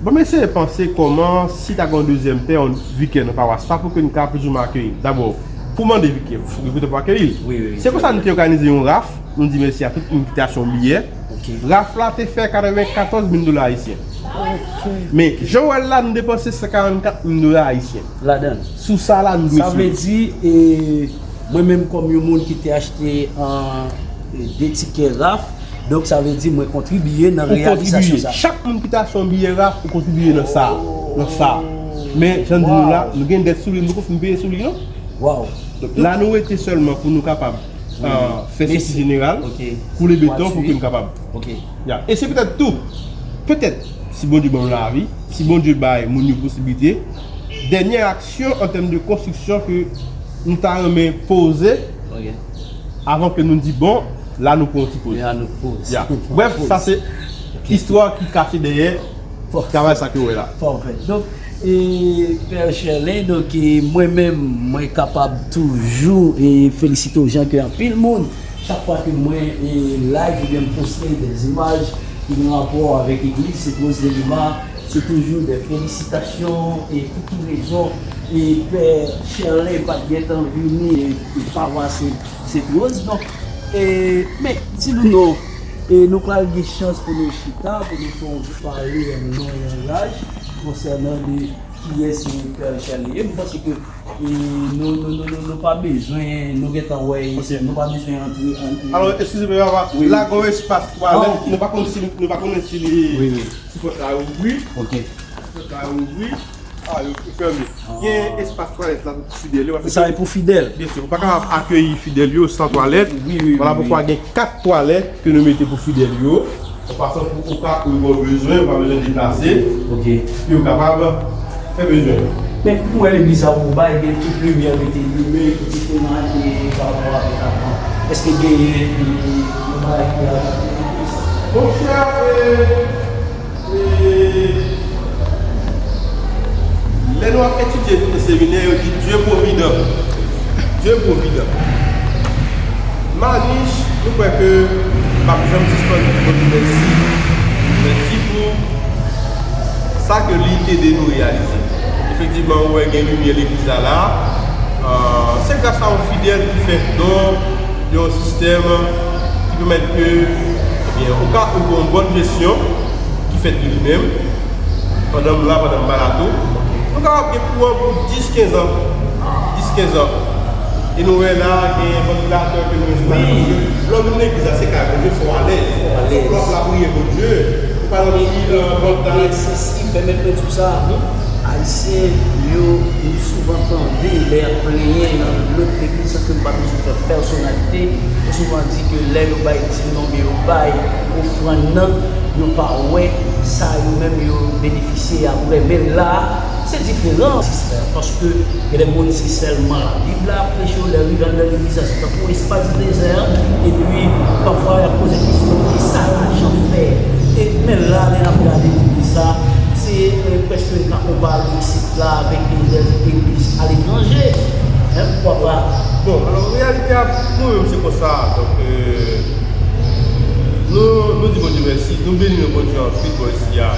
bon, m eseye panse kòman si ta gen yon dezyèm pè, yon vikè nan pawas la, pou ke nou ka plizoumwen akeyi. Dabò, pou mande vikè, fò gen kote pou akeyi l. Wi, wi, wi. Se konsa nou te òganize yon raf, nou di mèsi a tout moun ki te achte yon biyè. Ok. Raf la te fè katrevenkatòz mil dola ayisyen. Ok. Men, jan w wè l la, nou depanse san karannkat mil dola ayisyen. Ladan l. Sou sa la, nou dwe sou li. Sa vle di, e, mwen menm kòm yon moun ki te achte, an, de tikè raf, donk sa vle di mwen kontribiye nan reyalizasyon sa. Ou kontribiye. Chak moun ki te achte yon biyè raf, ou kontribiye nan sa, nan sa. Men, jan m di nou la, nou gen dèt sou li, nou poko fin peye sou li, non? Waw. Donk, la nou rete sèlman pou nou kapab, euh, fè soti jeneral, koule beton pou ke n kapab. Ok. Ya. E se petèt tou, petèt, si Bondye ban m lavi, si Bondye bay moun yo posiblite, dènyè aksyon an tèm de konstriksyon ke nou ta renmen poze, ok, avan ke nou di, "Bon, la nou pran yon ti poz." La nou poz. Ya. Brèf, sa se istwa ki kache dèyè travay sa ke w wè la. Pafè. Donk, e, Pè Cherlin, donk, e, mwen menm, mwen kapab toujou, e, felisite w jan ke anpil moun, chak fwa ke mwen, e, live oubyen m poste de imaj ki gen rapò avèk legliz Sent Woz de Lima, se toujou de felisitasyon, e pou ki rezon, e Pè Cherlin pa t gentan vini, e, e pawas Sent Woz. Donk, e, men, di nou non, e nou pral gen chans pou nou chita, pou nou fè yon pale, yon non, yon laj, konsènan de kiyès Pè Cherlin ye. M panse ke, e, nou, nou, nou, nou, nou pa bezwen, nou gentan wè, nou pa bezwen antre an. Alò, eskize m, papa, la gen yon espas twalèt, nou pa konn si, nou pa konnen si li, si pòt la ouvri. Ok. Si pòt la ouvri. Ah, yo, yo fèmen. Gen espas twalèt la pou fidèl yo. Sa e pou fidèl. Byen si, ou pa kapab akeyi fidèl yo san twalèt. Wi, wi, wi. Vwala poukwa gen kat twalèt ke nou mete pou fidèl yo. An pasan pou oka ou gen bezwen, ou pa bezwen deplase. Ok. Pou yo kapab fè bezwen. Men, pou wè legliz sa ou bay, gen tout limyè rete limen, ki diferan de pa rapò avèk avan. Èske genyen, e, yon bagay ki adapte pou sa? Monchè, e, E lè nou ap etidye nan seminè, yo di Dye pwovidan. Dye pwovidan. Manich, nou kwè ke m p ap janm sispann di Bondye mèsi. Mèsi pou sa ke li ede nou reyalize. Efektivman, ou wè gen limyè legliz la la. Ah, se gras a yon fidèl ki fè don, yon sistèm ki pèmèt ke, ebyen, ou ka, ou gen yon bòn jesyon ki fèt de li menm, pandan m la, pandan m pa la tou. Nou kapab gen kouran pou dis, kenz an. Dis, kenz an. E nou wè la, gen vantilatè ke nou enstale, paske lè w vin legliz la, se kay Bondye, fò w alèz. Fò w alèz. Fò w ap lapriyè Bondye. Ou pa nan ti, euh, vòltaj. E se si, pèmèt mwen di w sa, Ayisyen yo, nou souvan tande lè y ap plenyen nan lòt legliz, san ke nou pa bezwen fè pèsonalite, yo souvan di ke lè yo bay dim nan, oubyen yo bay ofrann nan, Yo pa wè sa yo menm yo benefisye apre. Men la, se diferan, sistè, paske gen de moun se sèlman Labib la ap preche yo, lè yo rive anndan legliz la, se tankou espas dezè, epi pafwa y ap poze kesyon, "Kisa lajan fè?" E, men la, lè n ap gade legliz sa, se, e, prèske n ka konpare isit la avèk, e, lè legliz aletranje. Hein, poukwa pa? Bon, alò, reyalite a, nou menm, se konsa. Donk, e, nou, nou di Bondye mèsi, nou beni non Bondye anpil bò isi a.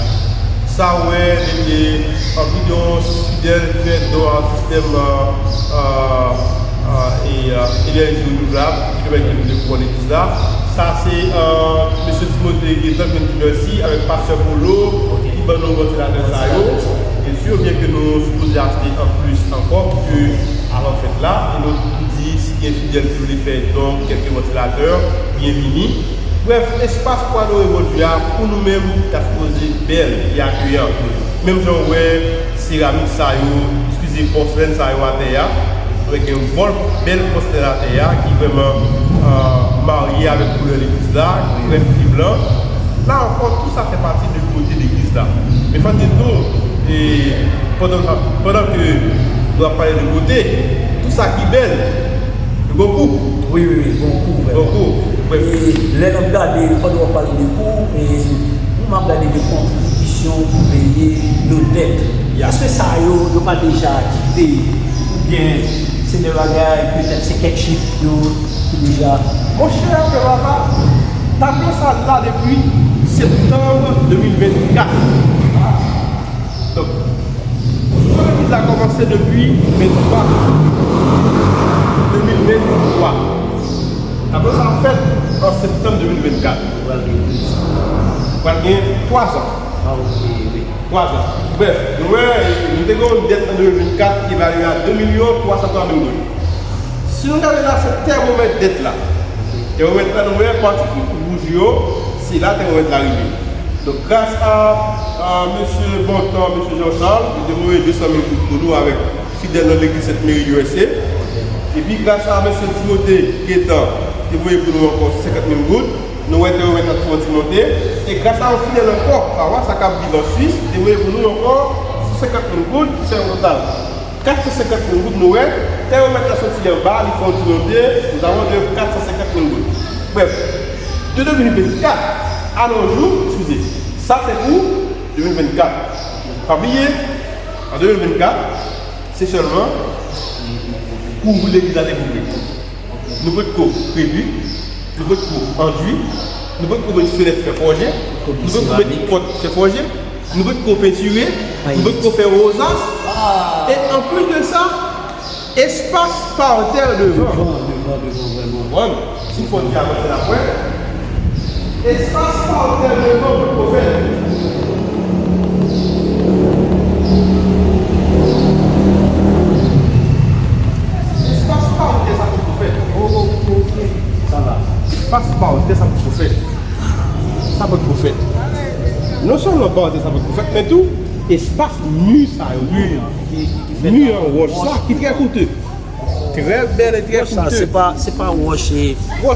Sa w wè, mete anpil de fidèl fè don a sistèm, a, a, a, e, a, enèji renouvlab ki pèmèt ke nou te pran legliz la. Sa se, e, mesye Timote Gaétan ki di mèsi avèk pastè Polo ki ban nou vantilatè sa yo. Byensi, byen ke nou sipoze achte anplis ankò pou ke avan fèt la, e nou di si gen fidèl ki vle fè don kèlke vantilatè, byenvini. Brèf, espas pou adore Bondye a, pou nou menm, ta sipoze bèl e akeyan. Menm jan w wè seramik sa yo, eskize, pòslèn sa yo atè a, avèk yon bèl, bèl pòslèn atè a ki vrèman, e, marye avèk koulè legliz la, ki krèm, ki blan. La ankò, tou sa fè pati de bote legliz la. Men fò n di tou, e, pandan, pandan ke nou ap pale de bote, tou sa ki bèl, gon kou. Wi, wi, wi, gon kou, vrèman. Gon kou. Brèf. E lè n ap gade, pandan w ap pale de kou, e, nou m ap gade de kontribisyon pou peye nou dèt. Ya. Èske sa yo, yo pa deja kite, oubyen se de bagay, petèt se kèk chif yo ki deja. Monchè, papa, tablo sa la depi septanm de mil vennkat. Donk, konstriksyon legliz la kòmanse depi venntwa de mil venntwa. Apre sa fèt an septanm de mil vennkat. Pral gen douz. Pral gen twa zan. Ah, ok, wi. Twa zan. Brèf, nou wè, nou te gen yon dèt an de mil vennkat ki evalye a de milyon twa san twa mil goud. Si nou gade la, se tèmomèt dèt la. Tèmomèt la, nou wè, pati ki wouj yo, se la tèmomèt la rive. Donk, gras a, a mesye Bontan, mesye Jean Charles, yo te voye de san mil goud pou nou avèk fidèl nan legliz Sent Meri U S A. Epi, gras a mesye Timote Gaétan, te voye pou nou ankò senkant mil goud. Nou wè tèmomèt la tou an ti monte. E gras a yon fidèl ankò, pawas sa k ap viv an Swis, te voye pou nou ankò san senkant mil goud, ki fè yon total kat san senkant mil goud, nou wè, tèmomèt la soti anba, li fè yon ti monte, nous avons de kat san senkant mil goud. Brèf, de de mil vennkat a nos jours, eskize, sa se pou de mil vennkat. Pa bliye, an de mil vennkat, se sèlman kouvri legliz la te kouvri. Nou potko pedi, nou potko andui, nou potko met fenèt fè fòje, nou potko met pòt fè fòje, nou potko pentire, nou potko fè wozas. E anplis de sa, espas pa atè devan. Devan, devan, devan, vrèman. Bon, si fò di avanse la pwen. Espas pa atè devan potko fèt. Espas pa atè sa potko fèt. Oh, oh, ok. Sa la. Espas pa atè sa potko fèt. Sa potko fèt. Non sèlman pa atè sa potko fèt, men tou, espas mi sa yo. Mi, mi an wòch sa, ki trè koute. Trè bèl e trè koute. Wòch sa, se pa, se pa wòch, e,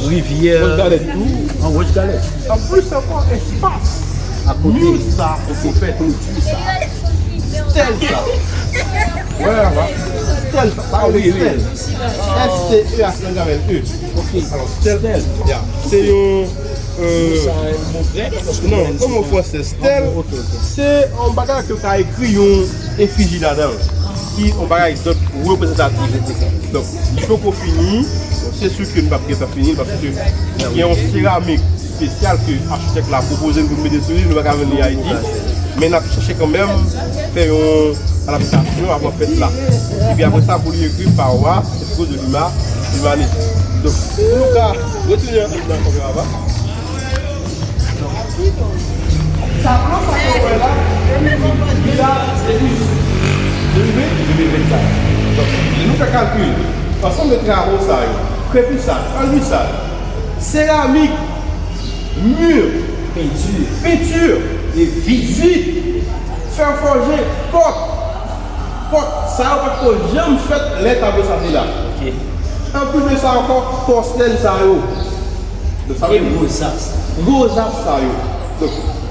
rivyè. Wòch galèt tou. An wòch galèt. Anplis ankò, espas. Akote. Mi sa, potko fèt. Stèl sa. Wè, wè. Stèl sa. Sa vle di stèl. S T E H, nan gramè E. Ok. Alò, stèl. Ya. Se yon, e, non, kòm an fransè, stèl, se yon bagay ke yo ka ekri yon efiji ladan l, ki yon bagay dòt reprezantatif. Donk, li poko fini, se si ke n p ap gentan fini, paske gen yon seramik espesyal ke achitèk la pwopoze n pou n mete sou li, nou pa ka jwenn li Ayiti. Men n ap chèche kanmenm fè yon adaptasyon avan fèt la. Epi apre sa, pou li ekri pawas, Sent Roz de Lima, Limanis. Donk, pou nou ka retounen nan kòmè ava. Tablo sa ke w wè la, li a depi de mil vennkat. Donk, lè nou fè kalkil, ansanm de travo sa yo, krepisaj, anlisaj, seramik, mi, penti, penti, e vit, vit, fè fòje, pòt, pòt, sa yo pa t ko janm fèt lè tablo sa te la. Ok. Anplis de sa ankò, pòslèn sa yo. Donk, sa vle di wozas. Wozas sa yo. Donk,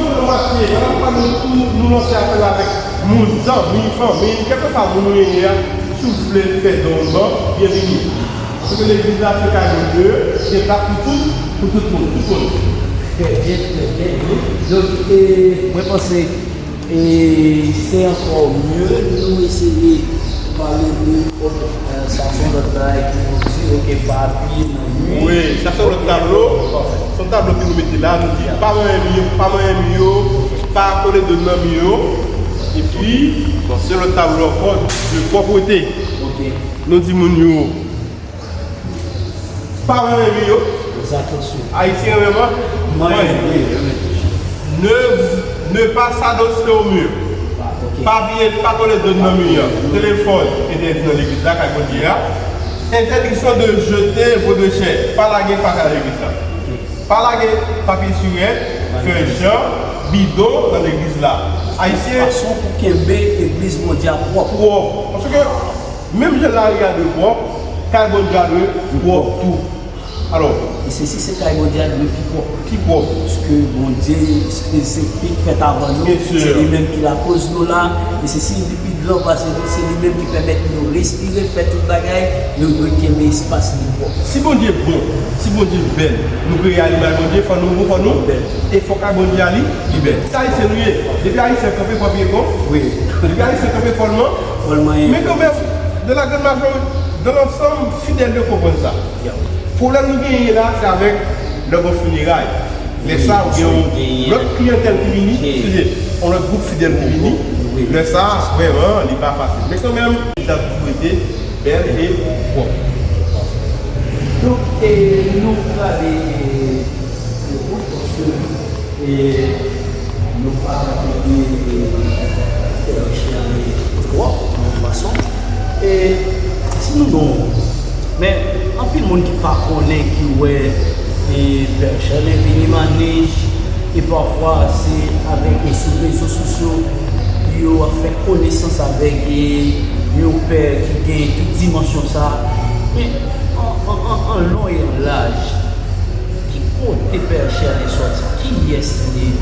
nou fè yon matye, pa nan pa nou, nou, nou lanse apèl avèk moun, zanmi, fanmi, kèlkeswa moun ou ye a, si w vle fè don w ban, byenveni. Paske legliz la se kay moun de, gen plas pou tout, pou tout moun, tout moun. Trè byen, trè byen, wi. Donk, e, mwen panse, e, se ankò mye nou eseye pale de, ok, e, sa se yon lòt bagay ki nou di, ok, pa apiye nan mye. Wi, sa se yon lòt tablo. Se yon tablo ke nou mete la, nou di, pa manyen mi yo, pa manyen mi yo, pa kole dlo nan mi yo. Epi, bon, se yon lòt tablo ankò de pwòpte. Ok. Nou di moun yo, pa manyen mi yo. Fè atansyon. Ayisyen renmen manyen. Manyen, wi, renmen toujou. Ne, ne pas s'adosser au mur. Ah, ok. Pa bliye, pa kole dlo nan mi an. Telefòn entèdi nan legliz la, kay Bondye a. Interdiction de jeter veau de chair. Pa lage fatra nan legliz la. Pa lage papye sirèt, fèy chan, bidon nan legliz la. Ayisyen. Fason pou kenbe legliz Bondye a pwòp. Pwòp. Paske menm jan lari a dwe pwòp, kay Bondye a dwe pwòp tou. Alò. E se si se kay Bondye a dwe pi pwòp. Pi pwòp. Paske Bondye, se, se li ki fèt avan nou, se li menm ki lakoz nou la, e se si li pi gran pase nou, se li menm ki pèmèt nou respire, fè tout bagay, nou dwe kenbe espas li pwòp. Si Bondye bon, si Bondye bèl, nou kreye a limaj Bondye, fò nou bon, fò nou bèl. E fò kay Bondye a li, li bèl. Se Ayisyen nou ye. Depi Ayisyen kanpe, fò l byen bon. Wi. Depi Ayisyen kanpe, fò l man. Fò l manyen. Men kanmenm, de la grande majorité, dans l'ensemble, fidèl yo konprann sa. Pwoblèm nou genyen la, se avèk lè gen fineray. Lè sa, ou gen yon lòt kliyantèl ki vini, eskize, yon lòt gwoup fidèl ki vini. Lè sa, vrèman, li pa fasil. Men kanmenm, li t ap toujou rete bèl e pwòp. Donk, e, nou prale, e, e, nou pa tande, e, Pè Richard twòp, nan yon fason. E, di nou non. Men, anpil moun ki pa konnen, ki wè, e, Pè Richard vini Manich, e pafwa se avèk, e, sou rezo sosyo, yo ap fè konesans avèk, e, yon pè ki gen tout dimansyon sa. Men, an, an, an, an lon e an laj, ki kote Pè Cherlin sòti? Kiyès li ye?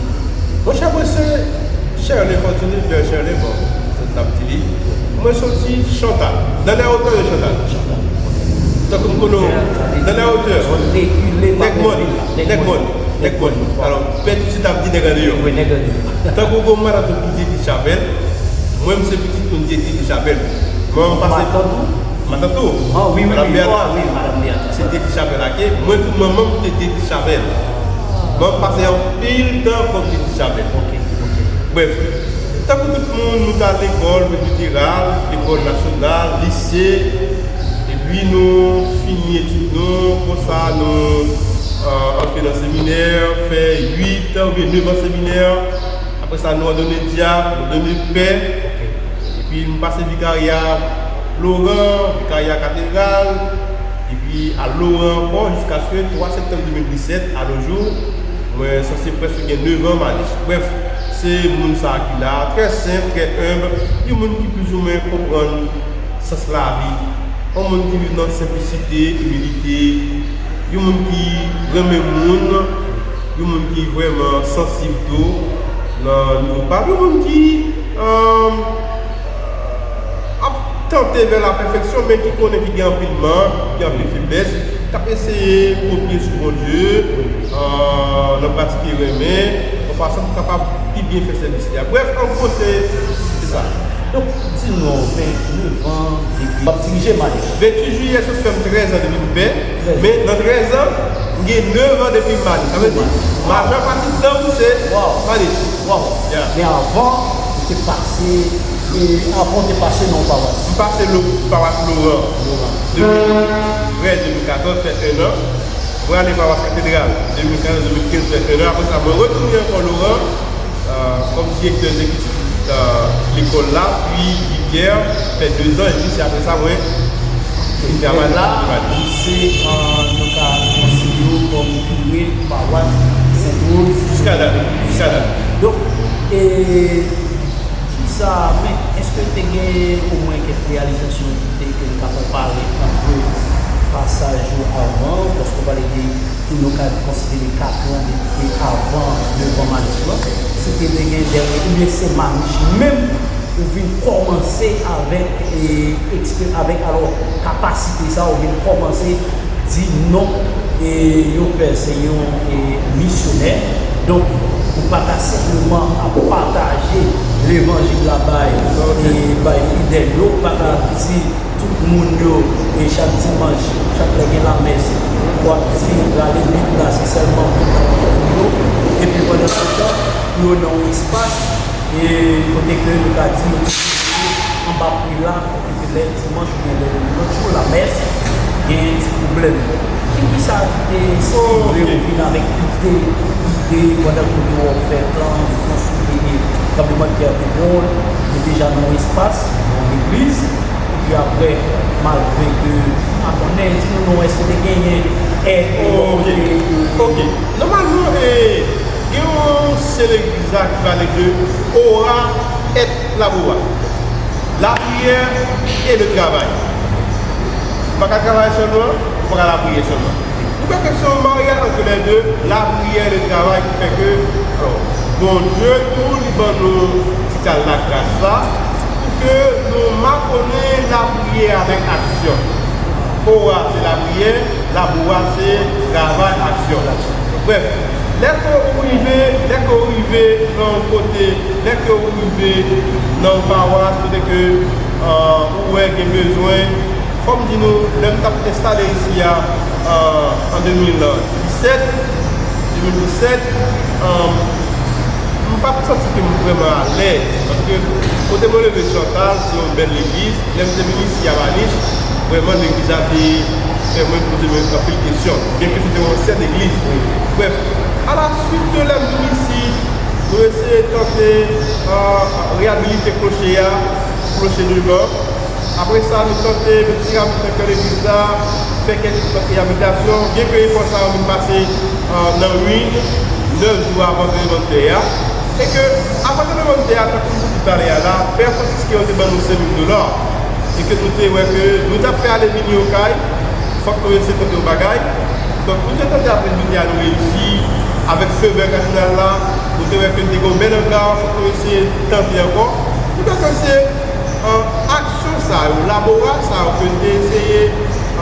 Monchè, mwen se Cherlin Fortuné, Pè Cherlin, bon, se sa n ap di li. Mwen soti Chantal, dans les hauteurs de Chantal. Chantal. Tankou m konnen w, dans les hauteurs. Zòn rekile pa Nèg Mòn, Nèg Mòn, Nèg Mòn. Alò, Pè Titi t ap di nèg andeyò. Wi, nèg andeyò. Tankou gon matant ou ki te di Chapèl, mwen, m se pitit moun ki te di Chapèl. Mwen, m pase. Matant ou? Matant ou? Ah, wi, wi, Madam wi. Beata. Ah, wi, Madam Beata. Se te di Chapèl ake. Mwen tou, manman m te di Chapèl. Mwen pase anpil tan kòm te di Chapèl. Ok, ok. Brèf, tankou tout moun, nou t al lekòl presbiteral, lekòl nasyonal, lise, epi nou fini etid nou, konsa nou, euh, antre nan seminè, fè uit oubyen nèf an seminè. Apre sa, nou òdone dyak, nou òdone pè. Epi, m pase vikarya Loran, vikarya Katedral, epi al Loran ankò, jiskaske twa septanm de mil disèt, a nos jours, mwen sanse prèske gen nèf an Manich. Brèf, se moun sa a ki la, trè senp, trè enb, yon moun ki plizoumwen konprann sans lavi, yon moun ki viv nan senplisite, imilite, yon moun ki renmen moun, yon moun ki vrèman sansib tou nan nivo pa l, yon moun ki, euh, ap tante vè la pèfeksyon, men ki konnen ki gen anpil mank, ki gen anpil feblès, k ap eseye kopye sou Bondye, euh, nan pratike renmen, yon fason pou kapab pi byen fè sèvis li a. Brèf, an gwo, se, se sa. Donk, di nou, men, nèf an depi w ap dirije Manich. Venntuit jiyè, sa fè m trèz an depi m pè. Trèz an. Men nan trèz an, m gen nèf an depi m Manich. Sa vle di, majè pati tan m se Manich. Waw. Ya. Men avan, ou te pase, e avan ou te pase nan yon pawas. M pase lo, pawas Loran. Loran. De mil trèz, de mil katòz, fè en an. Mwen ale pawas Katedral, de mil katòz, de mil kenz, fè en an. Apre sa, mwen retounen ankò Loran, euh, kòm direktè egzekitif, euh, lekòl la, pi vikè, fè de zan, epi se apre sa, mwen vin travay nan Pati Madi. Se, euh, nou ka konsidere w kòm kire pawas Sent Woz. Jiska dat, jiska dat. Donk, e, kisa, men, èske te gen omwen kèk reyalizasyon ki te, ke n ka konpare ant pasaj ou avan, paske w pale de, ke nou ka konsidere kat an depi avan devan Manich lan, si te, te gen dènye, oubyen se Manich menm ou vin kòmanse avèk, e, ekspe-, avèk, alò, kapasite sa, ou vin kòmanse di non, e, yon pè se yon, e, misyonè. Donk, ou pa ka senpleman ap pataje levanjil la bay, e, bay fidèl yo, ou pa ka di tout moun yo, e, chak dimanch, chak lè gen lamès, w ap di rale Bib la, se sèlman pou yo, epi pandan se tan, pou yo nan yon espas, e kote ke nou ka di yo anba pri la, epi lè dimanch oubyen lè lòt jou lamès, gen ti pwoblèm. Ki, kisa ki te enspire w vin avèk ide, ide pandan kote w ap fè tan, konstwi Tranblemanntè te pran, te deja nan yon espas, nan yon legliz, epi apre, malgre ke, m pa konnen, di nou non, èske te genyen èd bò kote, e, Ok. Nòmalman, e, gen yon se legliz la ki pale de ora et labora. La prière et le travail. Ou pa ka travay sèlman, ou pa ka lapriyè sèlman. Nou kwè ke se yon maryaj ant lè de, lapriyè e le travay ki fè ke, alò, Bondye tou li ban nou ti kal lagras la, pou ke nou makonnen lapriyè avèk aksyon. Ora se lapriyè, labora se travay, aksyon. Brèf, lè ke ou rive, lè ke ou rive nan yon kote, lè ke ou rive nan yon pawas kote ke, euh, ou wè gen bezwen, fò m di nou, lè m t ap enstale isi a, euh, an de mil disèt, de mil disèt, euh, m pa t santi ke m vrèman alèz, paske kote mwen leve Chantal, se yon bèl legliz. Lè m te vin isi a Manich, vrèman legliz la te fè mwen poze mwen anpil kesyon, byenke se te yon ansyen legliz. Brèf, alaswit de lè m vin isi, nou eseye tante, euh, reyabilite kloche a, kloche devan. Apre sa, nou tante met seramik nan kè legliz la, fè kèk lòt reyabilitasyon, byenke efò sa yo vin pase, euh, nan ruin, nèf jou avan tranblemanntè a. E ke, avan tranblemanntè a, tankou m te di talè a la, Pè Franciscain yo te ban nou senk mil dola. E ke nou te wè ke nou t ap fè ale vini okay, fòk nou eseye tante yon bagay. Donk, nou te tante apre nou te a nou reyisi, avèk fevè kadinal la, nou te wè ke nou te gen yon bèl anga, fòk nou eseye tante ankò. Nou wè ke se, euh, aksyon sa yo, labora sa yo ke nou te eseye,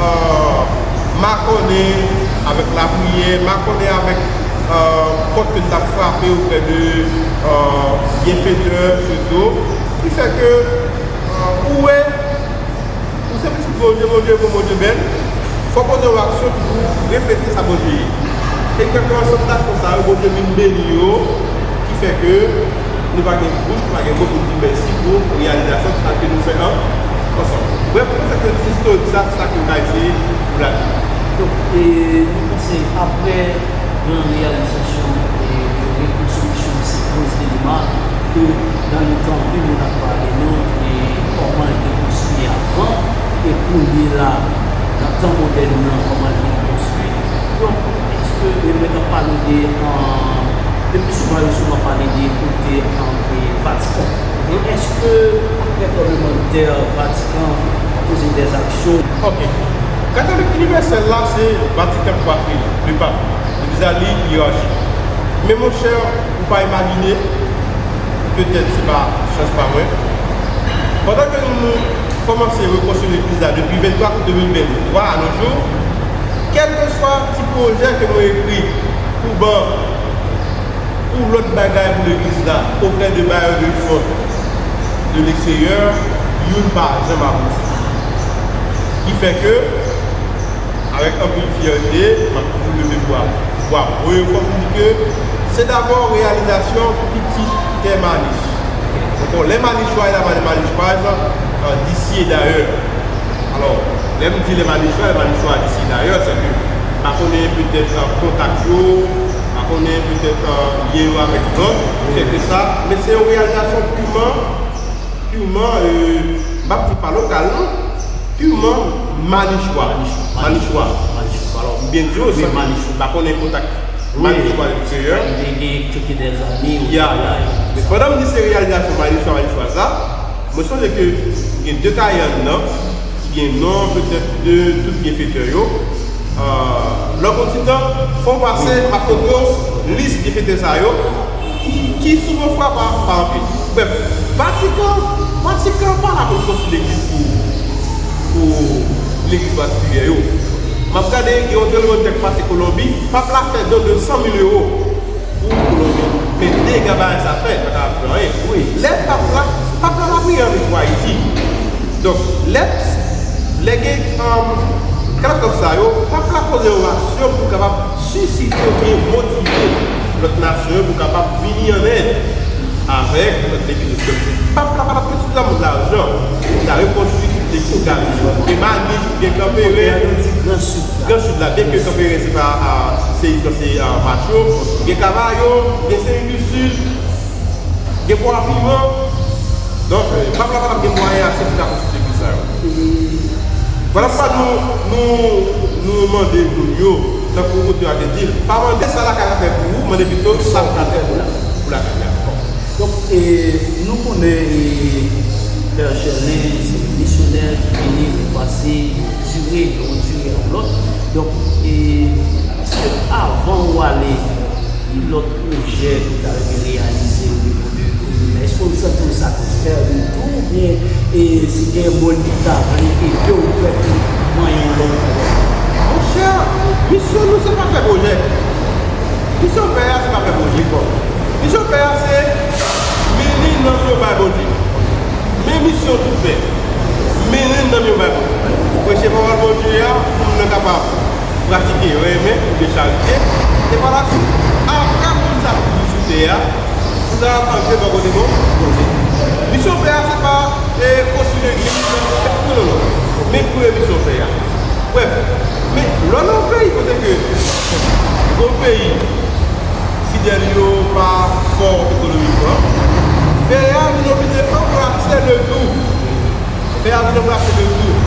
euh, makonnen avèk lapriyè, makonnen avèk, euh, pòt ke nou t ap frape oprè de, euh, byenfetè, sitou, ki fè ke, euh, ou wè, ou se pitit Bondye, Bondye bon, Bondye bèl, fò w poze yon aksyon ki pou reflete sa Bondye ye. E kèk ansanm aksyon sa yo, Bondye vin beni yo, ki fè ke nou pa gen bouch, nou pa gen mo pou n di mèsi pou reyalizasyon sa ke nou fè an, ansanm. Brèf, mwen fè ke ti istorik sa, sa ke m ta eseye pou la di. Donk, e, nou panse apre gran reyalizasyon e de rekonstriksyon sikoz Delima, ke dan le tan anpil moun ap pale nou e kòman l te konstwi avan, e kounye la, nan tan modèn nan, kòman l vin konstwi. Donk, èske, e mwen t ap pale de, an, le pli souvan, yo souvan pale de kote, an, e Vatikan. Èske, apre tranblemanntè, Vatikan poze dèzaksyon? Ok. Katolik inivèsèl la, se Vatikan ki pa fini, le pap. Legliz la li yerachi. Men monchè, ou pa imajine, petèt se pa chans pa mwen. Pandan ke nou, nou kòmanse rekonstwi legliz la depi venntwa out de mil venntwa a nos jours, kèlkeswa ti pwojè ke nou ekri pou ban pou lòt bagay pou legliz la, oprè de bayè de fon de leksteryè, youn pa janm abouti. Ki fè ke, avèk anpil fyète, m ap toujou leve bra, bra wo e fò pou di ke se dabò reyalizasyon pitit tè Manich. Donk, lè Manichwa e la Manichwaz, euh, d'ici et d'ailleurs. Alò, lè m di lè Manichwa, lè Manichwa d'ici et d'ailleurs, se ke m pa konnen petèt, euh, kontak yo, m pa konnen petèt, euh, lyen yo avèk lòt, kèlkeswa, men se yon reyalizasyon piman, piman, euh, m p ap di pa lokal non, piman Manichwa. Manichwa. Alò, m byen di w, m pa konnen kontak Manichwa eksteryè. Ya, ya. Men pandan m di se reyalizasyon Manichwa, Manichwaz la, mwen sonje ke gen de kay anndan ki gen non petèt de tout byenfetè yo. Euh, lè w gon ti tan, fò w pase, m ap montre w lis byenfetè sa yo, ki, ki souvan fwa pa, pa anpil. Brèf, Vatikan, Vatikan pa la pou l konstwi legliz pou, pou legliz patikilye yo. M ap gade, gen yon tranblemanntè k pase Kolonbi, pap la fè don de san mil ewo pou Kolonbi. Men dega bagay sa fè, pa ka fè anyen. Wi. Lè pap la, pap la pa priye annik pou Ayiti. Donk, lè, lè gen, um, katastwòf sa yo, pap la poze yon aksyon pou kapab sisite oubyen motive lòt nasyon yo pou kapab vini an èd avèk lòt legliz yo. Pap la pa t ap gen sifizamman lajan pou ta rekonstwi tout legliz Gavi. Gen Manich, gen Kanperen, Gran Sid la, byenke Kanperen se pa, a, se, se, a, Macho, gen Kavayon, gen Sen Lisi, Gen bwa piman. Donk, pèp la pa t ap gen mwayen ase pou ta konstwi legliz sa yo. Vwala poukwa nou, nou, nou mande moun yo, tankou otè a te di l, pa mande sa lakay la fè pou ou, mande pito sa l ka fè pou, pou lakay la. Donk, e, nou konnen, e, Pè Chèlen se yon misyonè ki vini, li pase yon dire, yon dire yon lòt. Donk, e, èske avan ou ale, ki lòt pwojè ou ta renmen reyalize o nivo de komin nan? Èske ou santi ou satisfè de tou oubyen, e, si gen moun ki ta vle ede ou, ou prè pou manyen yon lòt pwojè? Monchè, misyon nou se pa fè pwojè. Misyon pè a se pa fè pwojè ankò. Misyon pè a se mennen nanm yo bay Bondye. Men misyon tout pè. Mennen nanm yo bay Bondye. Preche pawòl Bondye a pou moun nan kapab pratike renmen oubyen charite. E pa la, apre moun sa fini sou tè a, pou ta antre bò kote bon Bondye. Misyon pè a se pa, e, konstwi legliz, non, non, non. Men pou misyon pè a. Brèf, men lè w nan yon peyi kote ke yon peyi fidèl yo pa fò ekonomikman, pè a vin oblije anbrase le tou. Pè a vin anbrase le tou.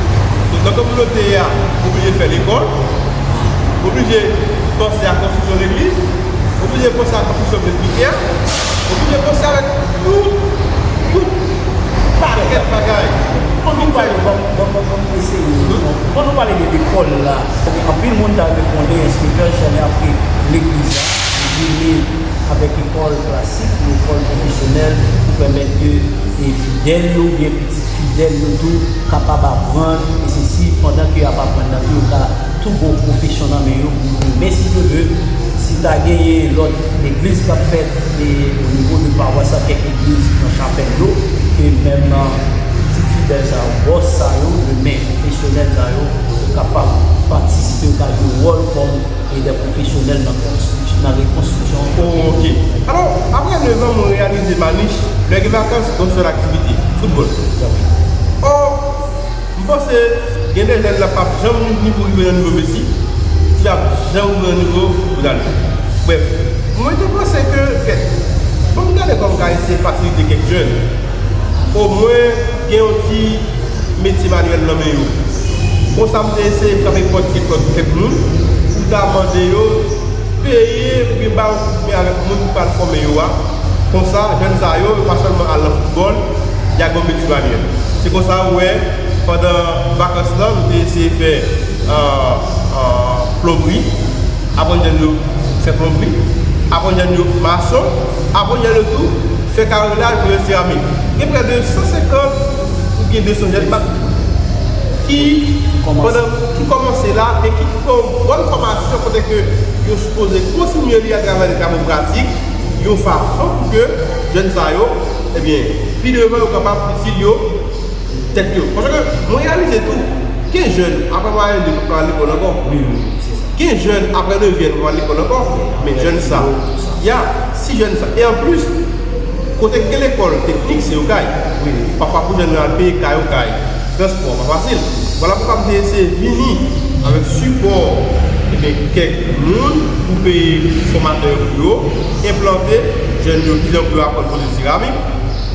Donk, nan kominote a, oblije fè lekòl, oblije panse a konstriksyon legliz, oblije panse a konstriksyon presbitè, oblije panse avèk tout, tout pakèt bagay. Pou nou pale, bon, bon, bon, bon, eseye. Pou nou pale de lekòl la, anpil moun ta renmen konnen èske Pè Chèlen apre legliz la, li vini avèk lekòl klasik, lekòl pwofesyonèl, pou pèmèt ke, e, fidèl yo, oubyen pitit fidèl yo tou, kapab aprann, e se si pandan ke y ap aprann nan tou, yo ka tou gon pwofesyon nan men yo pou demen, si Dye vle, si ta genyen lòt legliz k ap fèt, e o nivo de pawas la, kèk legliz nan chapèl yo, ke menm, a, pitit fidèl sa yo, bòs sa yo, demen, pwofesyonèl sa yo, yo kapab patisipe, yo ka jwe wòl kòm e de pwofesyonèl nan konstri-, nan rekonstriksyon. Ok. Alò, apre nèf an, mwen reyalize Manich, lè gen vakans, gon sèl aktivite, foutbòl. Ò, m panse, gen de jèn la p ap janm rive nan nivo Messi, ki p ap janm rive nan nivo Ronaldo. Brèf, mwen te panse ke, kèt, bon, m gade kòman m ka eseye fasilite kèk jèn. Omwen, gen yon ti metye manyèl nan men yo. Konsa, m te eseye frape pòt kèk lòt, kèk moun, pou ta mande yo peye oubyen ba yon kout men avèk moun ki pral fòme yo a. Konsa, jèn sa yo, yo pa sèlman al nan foutbòl, y a gon metye manyèl. Se konsa, ou wè, pandan vakans lan, nou te eseye fè, euh, euh, plonbri. Aprann jèn yo fè plonbri, aprann jèn yo mason, aprann jèn yo tou fè karilaj, fè seramik. Gen prè de san senkant oubyen de san jèn ki, pandan, ki kòmanse la e ki pran yon bòn fòmasyon kote ke yo sipoze kontinye li atravè de travo pratik, yon fason pou ke jèn sa yo, ebyen, pi devan yo kapab itil yo tèt yo. Paske mwen reyalize tou, gen jèn, apre mwayenn de, pa al lekòl ankò. Wi, wi, se sa. Gen jèn, apre nevyèm, pa al lekòl ankò. Men jèn sa, ya, si jèn sa. E anplis, kote gen lekòl teknik, se yo kay. Wi. Pafwa pou jèn nan al peye kay yo kay. Transpò pa fasil. Vwala poukwa m te eseye vini avèk sipò, ebyen, kèk moun pou peye fòmatè yo pou yo enplante jèn yo, kijan pou yo aprann poze seramik.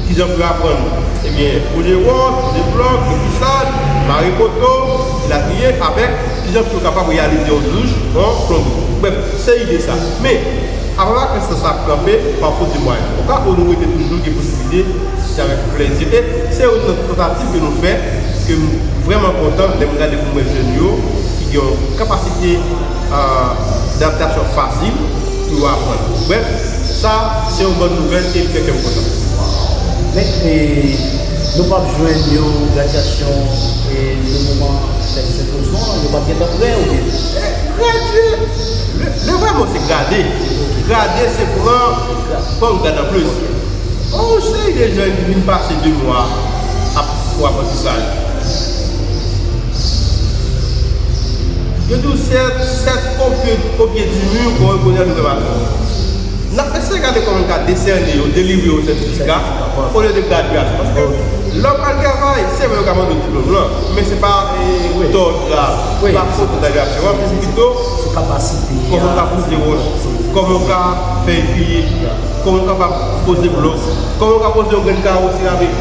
Kijan pou yo aprann, ebyen, poze wòch, poze blòk, deplisaj, mare poto, elatriye, avèk kijan pou yo kapab reyalize yon douch, yon plonbri. Brèf, se ide sa. Men, apre vakans lan sa ap kanpe, pa fot de mwayen. Oka nou rete toujou gen posiblite, se avèk plèzi. E se youn nan tantativ ke nou fè, ke m vrèman kontan lè m gade pou m wè jèn yo ki gen yon kapasite, a, adaptasyon fasil pou yo aprann. Brèf, sa se yon bòn nouvèl e l fè kè m kontan. Men, e, nou p ap jwenn yon gradyasyon, e, le moman fèt Sent Wozman, yo p ap gentan prè oubyen? E, gradye! Le, le vrè mo se grade. Grade se pran, pran yon grad anplis. Yon seri de jèn ki vin pase de mwa ap fè aprantisaj. Yo di w sèt, sèt o pye, o pye di mi pou rekonèt ou fè mason. N ap eseye gade kòman n ka desène yo, delivre yo sètifika, olye de gradyasyon. Paske lè w pral travay, se vre yo ka mande w diplòm lan, men se pa, e, tò grav, se pa fot nan gradyasyon an, men se pito kòman w ka poze wòch. Kòman w ka fè eswiyèj? Kòman w kapab poze blòk? Kòman w ka poze yon grenn kawo serabik?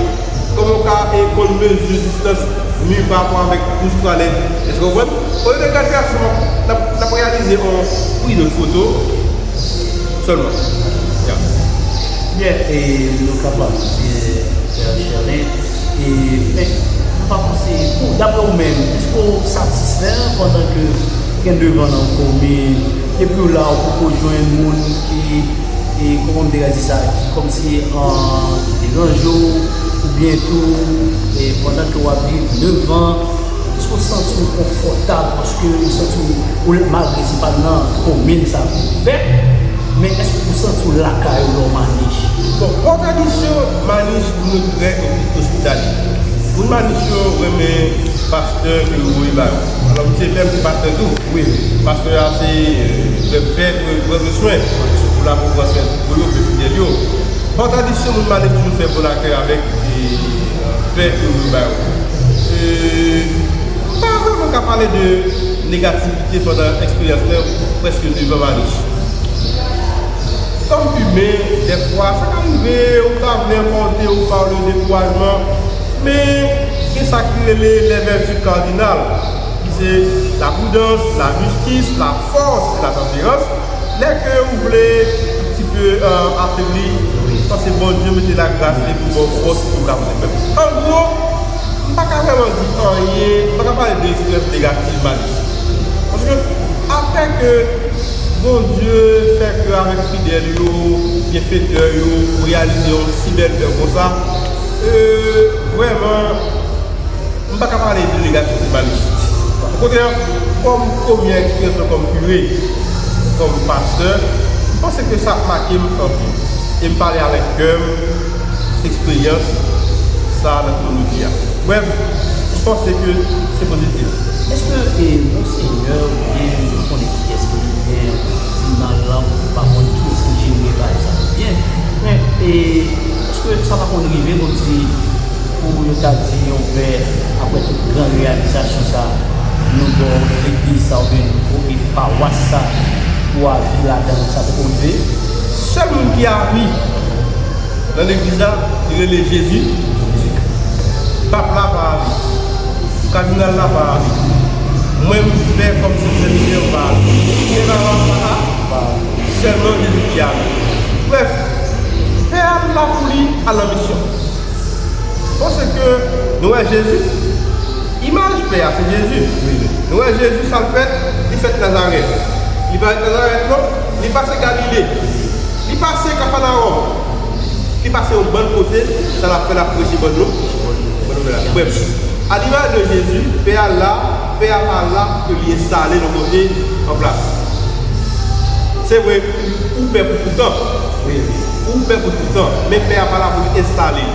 Kòman w ka e, konn mezi distans mi pa rapò avèk douch twalèt? Èske w konprann? Olye de gade gason, n ap, n ap reyalize yon prizon foto sèlman. Ya. Byen, e nou kapab di, e, Pè Chèlen, e, men, m pa panse, pou, daprè ou menm, èske w satisfè pandan ke gen devan nan komin, epi w la, ou poko jwenn moun ki, e, kòman m te ka di sa, ki kòmsi, an, ki deranje w, oubyen tou, e, pandan ke w ap viv devan, èske w santi w konfòtab paske w santi w, ou, malgre se pa nan komin sa pou fèt, men èske w santi w lakay ou lè w Manich? Bon, pa tradisyon, Manich, moun trè opi-, ospitalye. Moun Manich yo renmen pastè ke yo voye ba yo. Alò, misye menm se pastè tou. Wi, pastè a se, euh, pè, pè, pè, pè swen. Ou la pou pran swen pou yo, pou fidèl yo. Pa tradisyon, moun Manich toujou fè bon lakay avèk, e, pè ke yo voye ba yo. E, m pa vrèman ka pale de negativite pandan eksperyans la, prèske devan Manich. Kòm imen, dèfwa, sa ka rive, ou ta vle enpòte, ou pa le dekourajman, men gen sa ki rele les vertus cardinales, ki se la pridans, la jistis, la fòs e la tanperans. Lè ke ou vle un petit peu, euh, afebli, panse Bondye mete lagras li pou ba w fòs pou w ka pote pèp. An gwo, m pa ka vrèman di anyen, m pa ka pale de eksperyans negativ Manich. Paske apre ke Bondye fè ke avèk fidèl yo, byenfetè yo, ou reyalize yon si bèl èv konsa, euh, vrèman, m pa ka pale de negatif de Manich. Okontrè, kòm premyè eksperyans mwen kòm kire, kòm pastè, m panse ke sa ap make m anpil. E m pale avèk kè m, eksperyans sa a nan kote nou ye a. Brèf, m panse ke se pozitif. Èske, e, Monsenyè oubyen nou konnen kiyès ke li gen, Dinal la, ou pa konn kiyès ki jere bagay sa yo byen, men, e, èske sa pa konn rive kòmsi pou yo ta di yon pè, apre tout gran reyalizasyon sa, nou ba w legliz sa oubyen nou ba w pawas sa pou avi ladan l, sa poko rive? Sèl moun ki avi nan legliz la, li rele Jezi. Pap la pa avi. Kadinal la pa avi. Mwen menm pè kòm se sèvitè yo pa avi. Pè la pa avi. Sèlman Jezi ki avi. Brèf, pè a la pou li al nan misyon. Paske nou wè Jezi, imaj pè a se Jezi. Nou wè Jezi sa l fèt, li fèt Nazarèt. Li pa ret Nazarèt non, li pase Galile. Li pase Kafanawòm. Li pase yon bann kote, sa l ap fè, l ap preche bann nou, bann nouvèl la. Brèf, a limaj de Jezi, pè a la, pè a pa la pou ke li enstale l yon kote an plas. Se vre, ou pè pou toutan. Wi, wi. Ou pè pou toutan, men pè a pa la pou li enstale.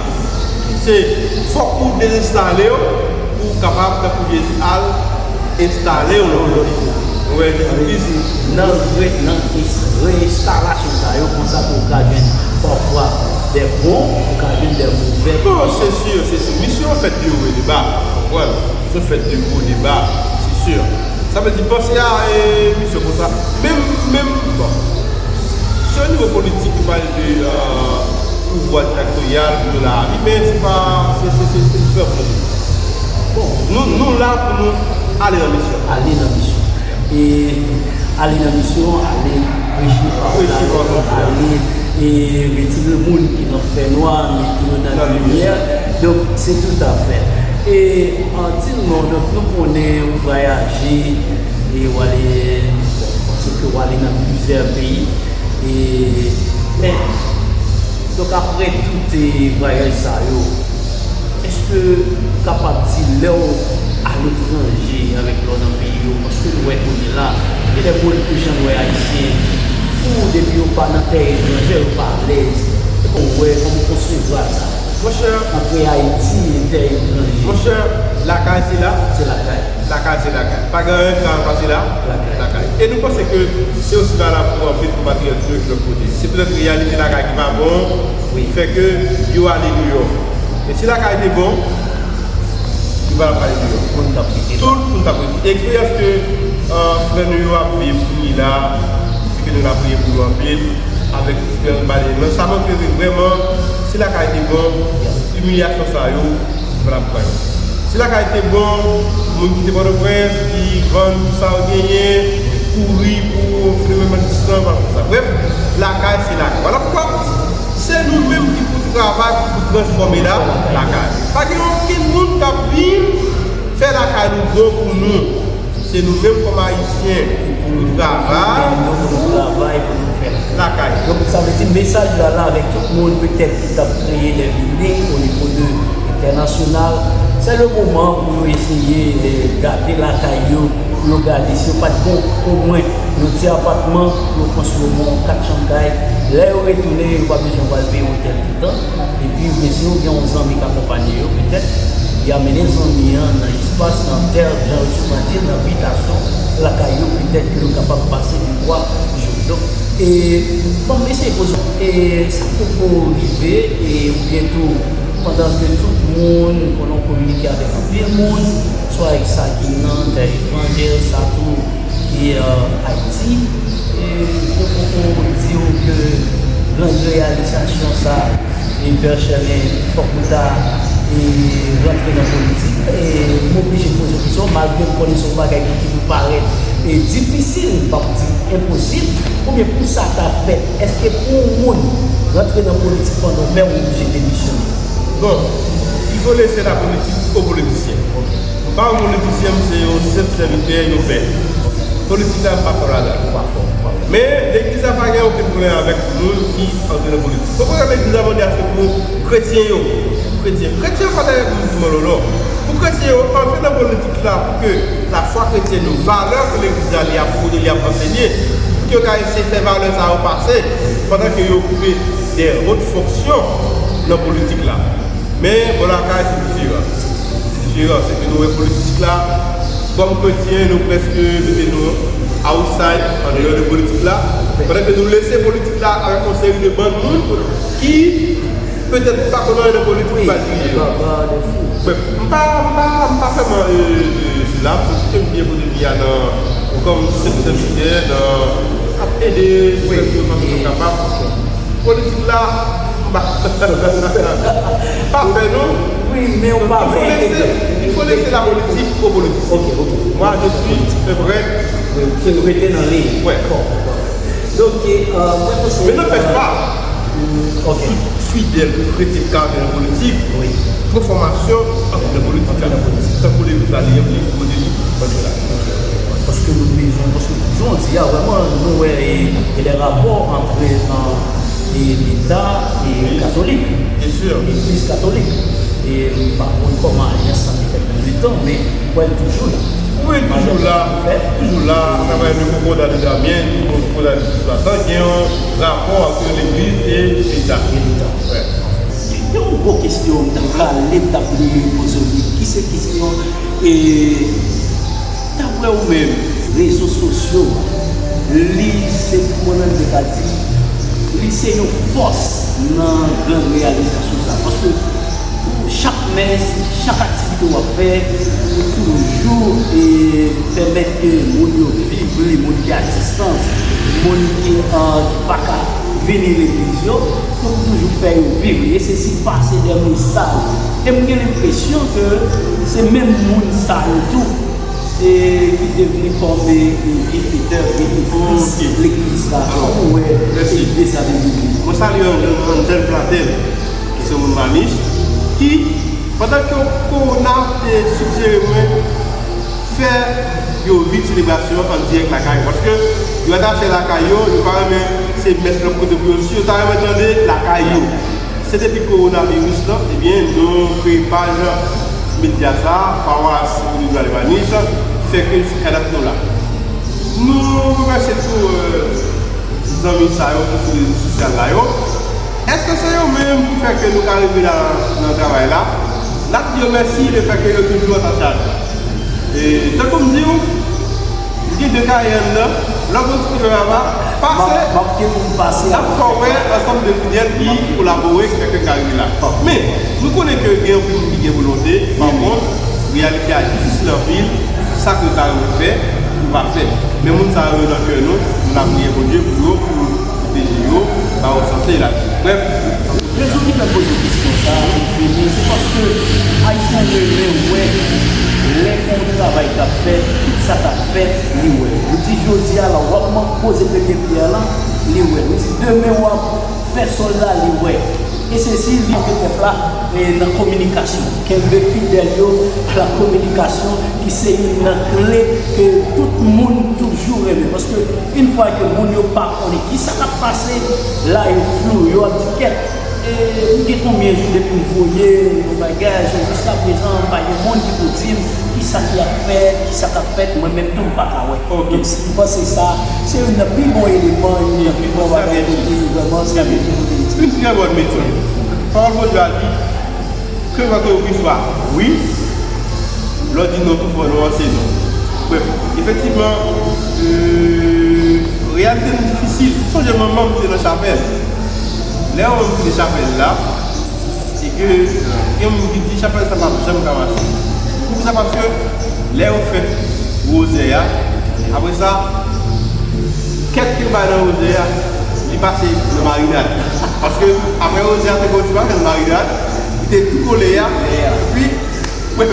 Se, fòk ou dezenstale w pou w kapab, tankou Jezi, al enstale w lòt kote. Ou wè, Jezi Kris. Nan re-, nan es-, reenstalasyon sa yo, konsa tou ou ka jwenn pafwa de bon, ou ka jwenn de movè. Non, se si, se si. Misyon an fèt de wo e de ba, ou konprann? Misyon fèt de wo, de ba, se si. Sa vle di, panse a, e, misyon konsa. Menm, menm, bon. Se o nivo politik, nou pale de, euh, pouvwa diktatorial, nou la, wi, men se pa, se, se, se, se diferan pwoblèm. Bon, nou, nou la pou nou ale nan misyon. Ale nan misyon. E ale nan misyon, ale preche pawòl la, ale, e retire moun ki nan fènwa, mete yo nan limyè. Donk, se toutafè. E, an, di nou non, donk, nou konnen ou vwayaje, e w ale, bon, paske w ale nan plizyè peyi. E, men, donk, apre tout, e, vwayaj sa yo, èske ou kapab di lè w aletranje avèk lè w nan peyi w, paske nou wè kounye la, gen de moun pou jan nou wè ayisyen fou depi yo pa nan tè etranjè, yo pa alèz. Kòman w wè, kòman w konsevwa sa? Monchè, antre Ayiti e tè etranje. Monchè, lakay se la. Se lakay. Lakay se lakay. Pa gen anyen ki ka ranplase la. Lakay. Lakay. E nou panse ke se osi valab pou anpil konpatriyòt yo ki lòt kote. Se petèt reyalite lakay ki pa bon, wi, ki fè ke yo ale Nouyòk. Men si lakay te bon, yo pa t ap ale Nouyòk. Tout moun t ap rete la. Tout moun t ap rete. Eksperyans ke, euh, frè nou yo ap viv kounye la, Nou lapriyè pou yo anpil, avèk esperans ba Dye. Men sa montre ke vrèman, si lakay te bon, imilyasyon sa yo, yo pa t ap pran yo. Si lakay te bon, moun ki te Pòtoprens, ki vann tout sa yo genyen, kouri pou fenomèn banditistan, pa pou sa. Brèf, lakay se lakay. Vwala poukwa se nou menm ki pou travay pou transfòme la lakay. Pa gen okenn moun k ap vin fè lakay nou bon pou nou. Se nou menm kòm Ayisyen pou nou travay. Pou nou travay, pou nou fè lakay. Donk, sa vle di mesaj la, la, avèk tout moun petèt ki t ap kreye lè bini o nivo de entènasyonal, se le moman pou yo eseye, eh, gade lakay yo, pou yo gade si yo pa t gon omwen yon ti apatman pou yo konstwi omwen yon kat chanm kay. Lè yo retounen, yo pa bezwen pral peye otèl toutan. Epi, oubyen si yo gen yon zanmi k akonpanye yo, petèt, y a mennen zanmi an nan espas, nan tèl, jan yo souvan di l, nan bitasyon lakay yo, petèt ke yo kapab pase de twa jou. Donk, e, ban m eseye poze w, e, sa poko rive, e, oubyen tou, pandan ke tout moun, konnen w kominike avèk anpil moun, swa sa ki nan tè etranje, sa tou ki, e, Ayiti, e, yo poko di w ke gran reyalizasyon sa, e, Berchelin, fòk ou ta, e, rantre nan politik. E, m oblije poze w kesyon, malgre m konnen se yon bagay ki toujou parèt, e, difisil, m p ap di enposib, oubyen pou sa ta fèt, èske pou yon moun rantre nan politik pandan w menm ou oblije demisyone? Bon, il faut laisser la politique aux politiciens. M pa yon politisyen, m se yon senp sèvitè, yon pè. Politik la, m pa fò ladan. Men, legliz la pa gen okenn pwoblèm avèk moun ki antre nan politik. Okontrè, legliz la mande aske pou kretyen yo, kretyen, kretyen yo pa ta moun ki malonò. Pou kretyen yo antre nan politik la, pou ke lafwa kretyen yo, valè ke legliz la li ap pwone, li ap ansenye, pou ke yo ka eseye fè valè sa yo pase, pandan ke yo okipe de wot fonksyon nan politik la. Men, bò lakay, se diferan. Se diferan. Se ke nou wè politik la, kòm kretyen, nou prèske mete nou outside, andeyò de politik la. Pandan ke nou lese politik la avèk yon seri de bann moun ki petèt pa konn anyen nan politik, pa dirije yo. Brèf, m pa, m pa, m pa vrèman, e, e, sou la, m santi ke m byen kote m ye a nan, kòm senp sèvitè, nan, ap ede, wi, fè tout fason m kapab. Politik la, m pa, pa fè non. Wi, men ou pa fè. Il faut laisser, il faut laisser la politique aux politiciens. Ok, ok. Moi, je suis un vrai. Wi, ou rete nan liy. Ouais. Bon, bon. Donk, euh, mwen panse, men n'empêche pas, tout fidèl, tout kretyen ki ka antre nan politik, wi, pran fòmasyon, antre nan politik la. Antre nan politik. Tankou legliz la, li, li, li, li, li, li, li, li. Paske nou bezwen, paske jodi a, vrèman, nou wè, e, gen de rapò antre nan, e, Leta e katolik, legliz katolik. E m pa konn kòman alyans sa te fèt nan letan, men m kwè l toujou la. Wi, toujou la, toujou la, atravè le Concordat de Damiens, le Concordat de Soixante, gen yon rapò antre legliz e Leta. E Leta. Wè. Gen yon gwo kesyon m ta prale, m ta vle poze w, ki se kesyon, e, daprè ou menm, rezo sosyo, li se, kòman n te ka di, li se yon fòs nan gran reyalizasyon sa. Paske chak mès, chak aktivite w ap fè, ou toujou, e, pèmèt ke moun yo viv li, moun ki a distans, moun ki, e, ki pa ka vini legliz yo, nou toujou fè yo viv li. E se si pase dènye sa yo. E m gen lenpresyon ke se menm moun sa yo tou, e, ki te vini kòm, e, e, byenfetè, byenfetris legliz la. Kòman w wè ide sa te vini? Mwen salye yon, yon, yon jèn platèl ki se yon moun Mamich, ki, pandan ke kowona te sijere mwen fè yo viv selebrasyon an dirèk lakay yo. Paske yo atache lakay yo, yo pa renmen se mès lòt kote pou yo. Si yo ta renmen tande lakay yo. Se depi kowonaviris lan, ebyen, nou kreye paj medya sa, Pawas Olivier Lemanus, ki fè ke jiska dat nou la. Nou remèsye tou, euh, zanmi sa yo ki sou rezo sosyal la yo. Èske se yo menm ki fè ke nou ka rive la nan travay la? N ap di yo mèsi lefètke yo toujou atache a nou. E tankou m di w, m gen de kay anndan, lè w gon ti pwoblèm ava, pase, m ap gen pou m pase, n ap fè w wè ansanm de fidèl ki kolabore, ki fè ke n ka rive la. Men, nou konnen ke gen anpil moun ki gen volonte, pa kont, reyalite a difisil anpil, sa ke yo ta renmen fè, Nou pa fè. Men moun sa yo nan kè nou, nou lapriyè Bondye pou yo, pou pwoteje yo, ba yo sante, lavi. Brèf. Rezon ki fè m poze kesyon sa a, Femi, se paske Ayisyen renmen wè lè gen yon travay k ap fèt, tout sa k ap fèt, li wè. Ou di jodi a la, w ap man-, poze premye pyè lan, li wè. Ou di demen w ap fè sòl la, li wè. E se si li kenbe pèp la e nan kominikasyon, kenbe fidèl yo a la kominikasyon ki se youn nan kle ke tout moun toujou renmen. Paske yon fwa ke moun yo pa konnen ki sa k ap pase, la yo flou, yo ap di kèt, e m gen konbyen jou depi m voye yon bagay, jiska prezan m pa gen moun ki pou di m ki sa ki ap fèt, ki sa k ap fèt, mwen menm tou m pa ka wè. Ok. Donk si m panse sa, se youn nan pi bon eleman, youn nan pi bon bagay kote vrèman se yon kote. Une très bonne méthode. Pawòl Bondye a di, que votre oui soit oui, lè w di non tou fò non an se non. Brèf, efektivman, euh, reyalite nou difisil. Sonje manman m te nan chapèl. Lè yon moun kite chapèl la, e ke gen moun ki di chapèl sa p ap janm ka mache. Poukisa? Paske lè yo fè wozè a, apre sa, kèt ke yo bay nan wozè a, li pase nan marinad. Paske apre wozè a te gen yon ti bagay nan marinad, li te tou kole a, epi Sa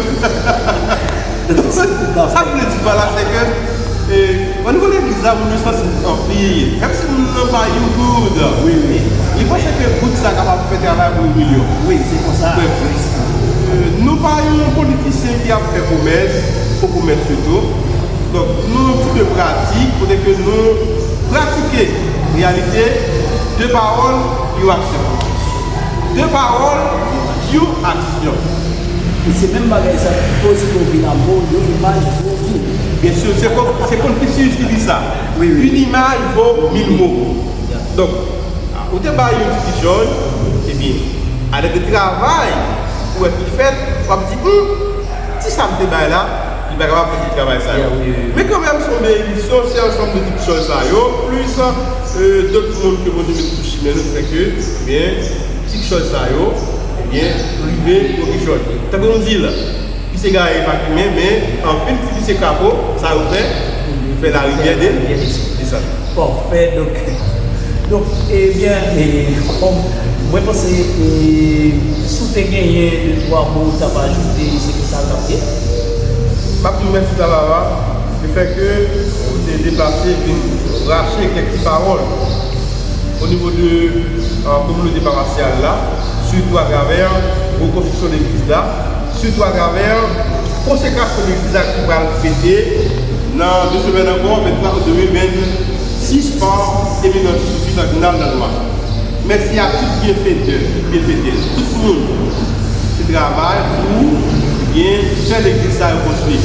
m vle di pa la, se ke, e, o nivo legliz la, moun yo santi anpil. Menm si moun nan pa you good, wi, wi, li panse ke goud sa kapab fè travay pou yon milyon. Wi, se konsa. Brèf, e, nou pa yon politisyen ki ap fè pwomès, fo pwomès sitou. Donk, nou yon ti pe pratik, kote ke nou pratike reyalite de pawòl, yon aksyon. De pawòl, yon aksyon. E se menm bagay sa, kozito vin amo, yon imaj vo mil. Byen si, se Kon-, se Konfisyis ki di sa. Wi, wi. Une image vaut mille mots. Donk, ou te bay yon ti kichòy, ebyen, alè de travay pou wè ki fèt, w ap di, hmm, ti sa m te bay la, li pa kapab fè tout travay sa yo. Yeah, wi, wi, wi. Men kanmenm, se yon benemisyon, se ansanm de ti kichòy sa yo, plis, euh, dòt moun ke Bondye met sou chimen nou, ki fè ke, ebyen, ti kichòy sa yo, ebyen, rive gwo kichòy. Tankou nou di l, pis egare pa kimen, men anpil ti pis krapo, sa yo fè, yo fè larivyè de, desann. Pafè, donk, donk, ebyen, e, kòm, mwen panse, e, si w te genyen de twa mo w t ap ajoute, se ki sa l t ap ye? M ap di w mèsi, Talava, le fè ke ou te deplase vin rache kèk ti pawòl o nivo de, euh, kominote paroisyal la, sitou atravè rekonstriksyon legliz la, sitou atravè konsekrasyon legliz la ki pral fete nan de semèn ankò, venntwa out de mil vennsis, pa Eminans Jules Aguinaldo Lanois. Mèsi a tout byenfetè, tout byenfetè, tout moun ki travay pou byen fè legliz sa yo konstwi.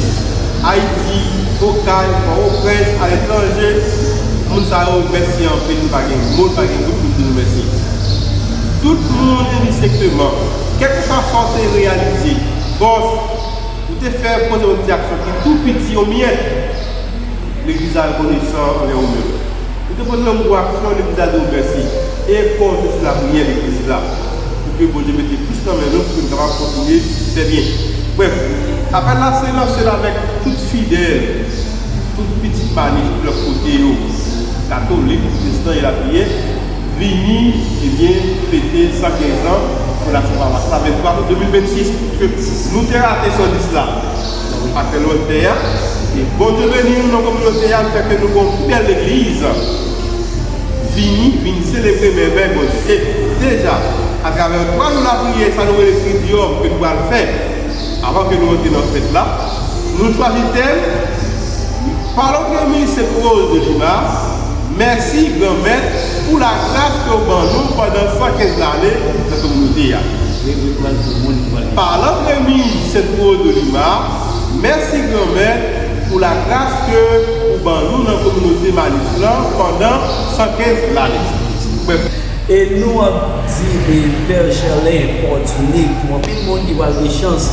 Ayiti, Okay, Pòtoprens, aletranje, moun sa yo, mèsi anpil, nou pa gen mo, nou pa gen bout pou n di nou mèsi. Tout moun endistikteman, kèlkeswa sa w te reyalize, bòs, ou te fè poze yon ti aksyon ki tou piti, yon miyèt, legliz la rekonesan anvè ou menm. Ou te poze yon gwo aksyon, legliz la di w mèsi. E konte sou lapriyè legliz la, pou ke Bondye mete plis nan men nou, pou ke n kapab kontinye fè byen. Brèf, apèl la se lanse l avèk tout fidèl, tout pitit Manif lòt kote yo, katolik, pwotestan e lapriyè, vini, ebyen, fete san kenz an Fondasyon Paroisse la, venntwa out de mil vennsis, ke nou te rate san dis la. Atè lòt tè a, e Bondye beni nou nan kominote a, l fè ke nou gon pi bèl legliz. Vini, vin selebre mèvèy Bondye. E deja, atravè twa jou lapriyè, sa nou rele tridyòm ke nou pral fè, avan ke nou rantre nan fèt la, nou chwazi tèm, Par l'entremise Sainte Rose de Lima, mèsi Granmèt pou lagras ke w ban nou pandan san kenz lane nan kominote a. Par l'entremise Sainte Rose de Lima, mèsi Granmèt pou lagras ke ou ban nou nan kominote Manif lan pandan san kenz lane. Brèf. E nou ap di, e, Pè Cherlin Fortuné, pou anpil moun ki pral gen chans,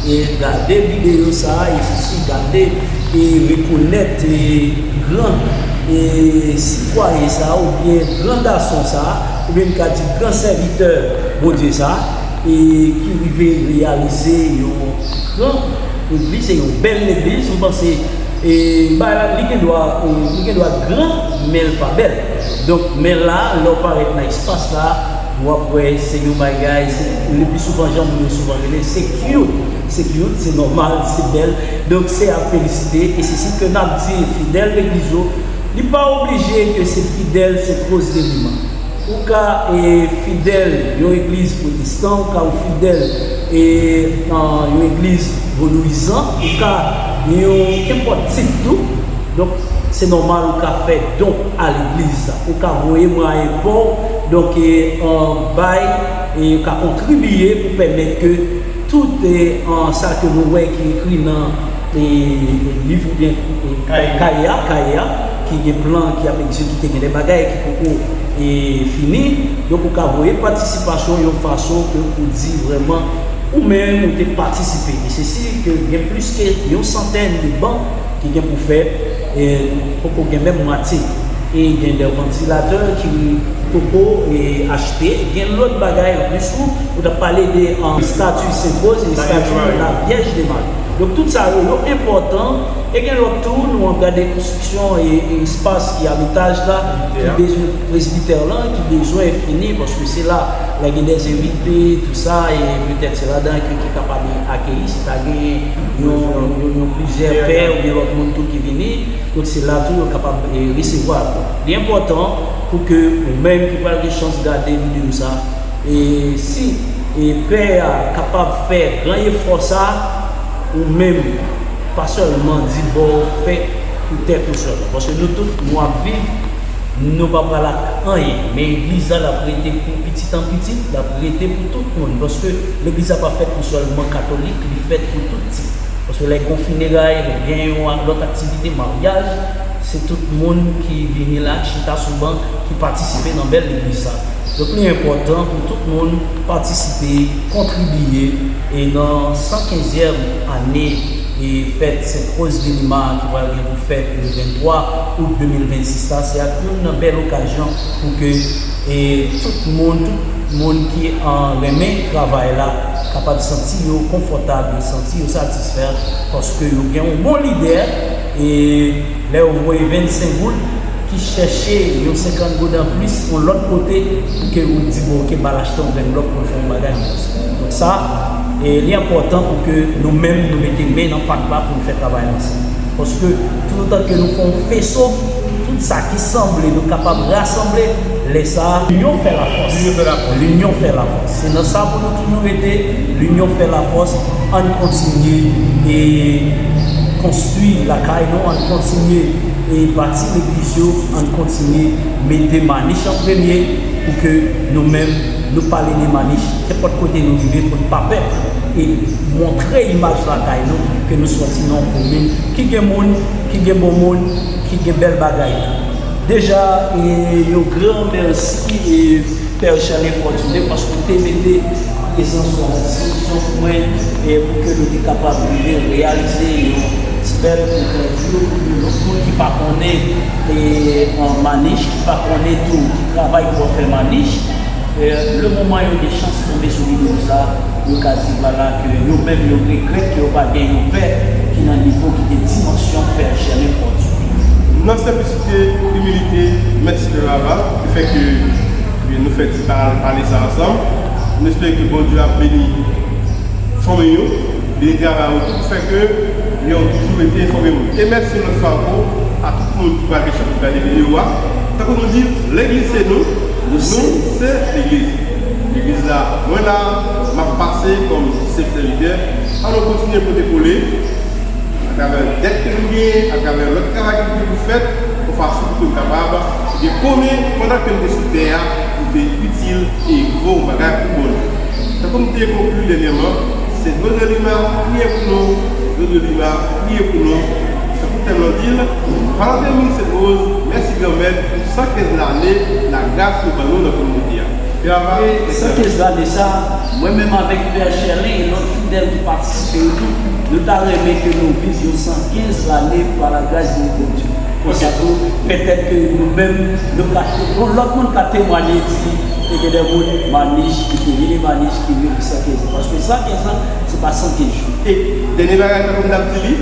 e, gade videyo sa a, e sisi gade, e, rekonèt, e, gran, e, sitwayen sa a, oubyen gran gason sa a, oubyen n ka di gran sèvitè Bondye sa a, e, ki rive reyalize yon gran legliz, e yon bèl legliz, m panse E bagay la, li gen dwa, e, li gen dwa gran, men l pa bèl. Donk, men la, lè w parèt nan espas la, w ap wè se yon bagay, se, le pli souvan, jan moun yo souvan rele, se cute. Se cute, se nòmal, se bèl. Donk, se a felisite. E se sa ke n ap di fidèl legliz yo, li pa oblije ke se fidèl Sent Woz de Lima. Ou ka, e, fidèl yon egliz pwotestan, ou ka yon fidèl, e, nan yon egliz vodouyizan, ou ka yon kenpòt tit tou. Donk, se nòmal ou ka fè don a legliz la. Ou ka voye mwayen pa w, donk, e, an bay, e, ou ka kontribiye pou pèmèt ke tout, e, an, sa ke nou wè ki ekri nan, e, liv oubyen, e, kaye a, kaye a, ki gen plan ki ap egzekite, gen de bagay ki poko, e, fini. Donk, ou ka voye patisipasyon yon fason ke pou di vrèman ou menm ou te patisipe. E se si ke gen plis ke yon santèn de ban ki gen pou fèt, e, poko gen menm mwatye. E gen de vantilatè ki poko, e, achte. Gen lòt bagay anplis tou. Ou t ap pale de, um, estati Sent Woz, estati Lavyèj de Mari. Donk, tout sa yo, yo enpòtan. E gen lòt tou, nou ap gade konstriksyon e, e espas ki a letaj la, ki bezwen presbitè lan, ki bezwen fini, paske se la, lè gen de envite, tou sa, e petèt se ladan ke ki kapab akeyi, si ta gen yon, yon, yon plizyè pè oubyen lòt moun tou ki vini, donk se la tou yo kapab, e, resevwa. Li enpòtan pou ke ou menm ki pral gen chans gade videyo sa, e si, e pè a kapab fè gran efò sa, ou menm, pa sèlman di bò w fè pou tèt ou sèlman. Paske nou tout, nou ap viv, nou pa pral ak anyen. Men legliz la, l ap rete pou pitit an pitit, l ap rete pou tout moun. Paske legliz la pa fèt pou sèlman katolik, li fèt pou tout tip. Paske lè gen yon fineray, lè gen yon lòt aktivite, maryaj, se tout moun ki vini la, ki chita sou ban, ki patisipe nan bèl legliz sa. Donk, li enpòtan pou tout moun patisipe, kontribiye, e nan san kenzyèm ane e fèt Sent Woz de Lima ki pral gen pou fèt le venntwa out de mil vennsis la, se ak youn nan bèl okazyon pou ke, e, tout moun, tout moun ki, an, renmen travay la kapab santi yo konfòtab, yo santi yo satisfè, paske yo gen yon bon lidè, e lè yo voye vennsenk goud, ki chèche yon senkant goud anplis yon lòt kote pou ke ou di, bon, oke, m al achte yon grenn blòk pou l fè yon bagay anplis. Donk sa, e, li enpòtan pou ke nou menm nou mete men nan pat la pou n fè travay la ansanm. Paske toutotan ke nou fè yon feso, tout sa ki sanble nou kapab rasanble, lè sa a, linyon fè lafòs. Linyon fè lafòs. Linyon fè lafòs. Se nan sa pou nou toujou rete, linyon fè lafòs. Ann kontinye e konstwi lakay nou, ann kontinye e bati legliz yo, ann kontinye mete Manich an premye pou ke nou menm, nou pale de Manich, kenpòt kote nou rive, pou n pa pè e montre imaj lakay nou, ke nou sòti nan yon komin ki gen moun, ki gen bon moun, ki gen bèl bagay tou. Deja, e yon gran mèsi, e Pè Cherlin Fortuné, paske w te mete prezans ou an dispozisyon pou mwen, e pou ke nou te kapab rive reyalize yon ti bèl entèvyou pou yon lòt moun ki pa konnen, e, an Manich, ki pa konnen tou ki travay pou w fè Manich. E, le moman yo gen chans tonbe sou videyo sa, yo ka di vwala ke yo menm yo regrèt ke yo pa gen yon pè ki nan nivo, ki gen dimansyon Pè Cherlin Fortuné. Nan senplisite, imilite, mèsi Pè Baba, lefètke nou fè ti pale, pale sa ansanm. Nou espere ke Bondye ap beni fanmi yo, beni travay yo tou, pou fè ke yo toujou rete enfòme moun. E mèsi yon lòt fwa ankò a tout moun ki pral gen chans pou gade videyo a. Tankou nou di, legliz se nou, nou se legliz. Legliz la, mwen la, m ap pase kòm senp sèvitè. Ann nou kontinye pote kole atravè dèt ke nou genyen, atravè lòt travay ki gen pou fèt, yon fason pou ke nou kapab gen konnen, pandan ke nou te sou tè a, nou te itil e vo yon bagay pou Bondye. Tankou m te konkli dènyèman, Sent Woz de Lima, priye pou nou, Sent Woz de Lima, priye pou nou. Tankou tèm lan di l, Valante mil Sent Woz, mèsi Granmèt pou san kenz lane lagras ou ban nou nan kominote a. Travay. E san kenz lane sa, mwen menm avèk Pè Cherlin e lòt fidèl ki patisipe yo tou, nou ta renmen ke nou viv yon san kenz lane pa lagras de Bondye. Konsa tou, petèt ke nou menm, nou ka, yon lòt moun ka temwanye di, te gen de moun Manich ki te vini Manich ki viv san kenz an. Paske san kenz an, se pa san kenz jou. E dènye bagay, tankou m t ap di li,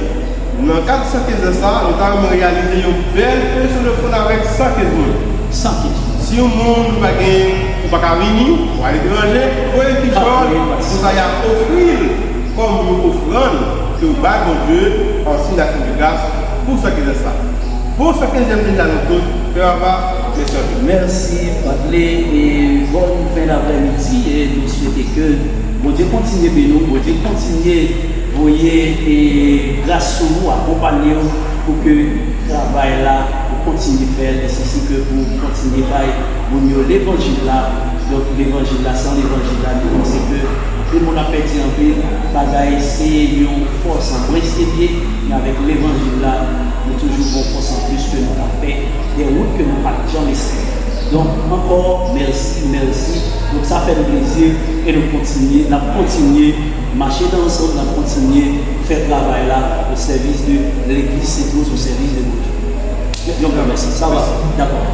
Nan kad san kenz zè sa, nou ta renmen reyalize yon bèl pension de fonds avèk san kenz moun. San kenz moun. Si yon moun ou pa gen, ou pa ka vini, ou aletranje, voye kichòy, konsa y ap ofri l kòm yon ofrann ke w bay Bondye an siy d'aksyon de gras pou san kenz zè sa. Bon san kenz zè deja nou tout, frè papa, mèsi anpil. Mèsi, Bradley, e bòn fen daprèmidi, e nou swete ke Bondye kontinye beni w, Bondye kontinye voye e gras sou ou, akonpanye w pou ke travay la, ou kontinye fè l, e se si ke pou kontinye bay moun yo levanjil la. Donk, levanjil la, san levanjil la, nou panse ke anpil moun ap pèdi anpil bagay, se yon fòs an mwens ke l ye, men avèk levanjil la, nou toujou gon fòs an plis ke nou ka fè de wout ke nou pa t janm espere. Donk, ankò, mèsi, mèsi. Donk, sa fè n plezi e nou kontinye, n ap kontinye mache ansanm, n ap kontinye fè travay la o sèvis de legliz Sent Woz, o sèvis de Bondye. Yon gran mèsi. Sa va? Dakò.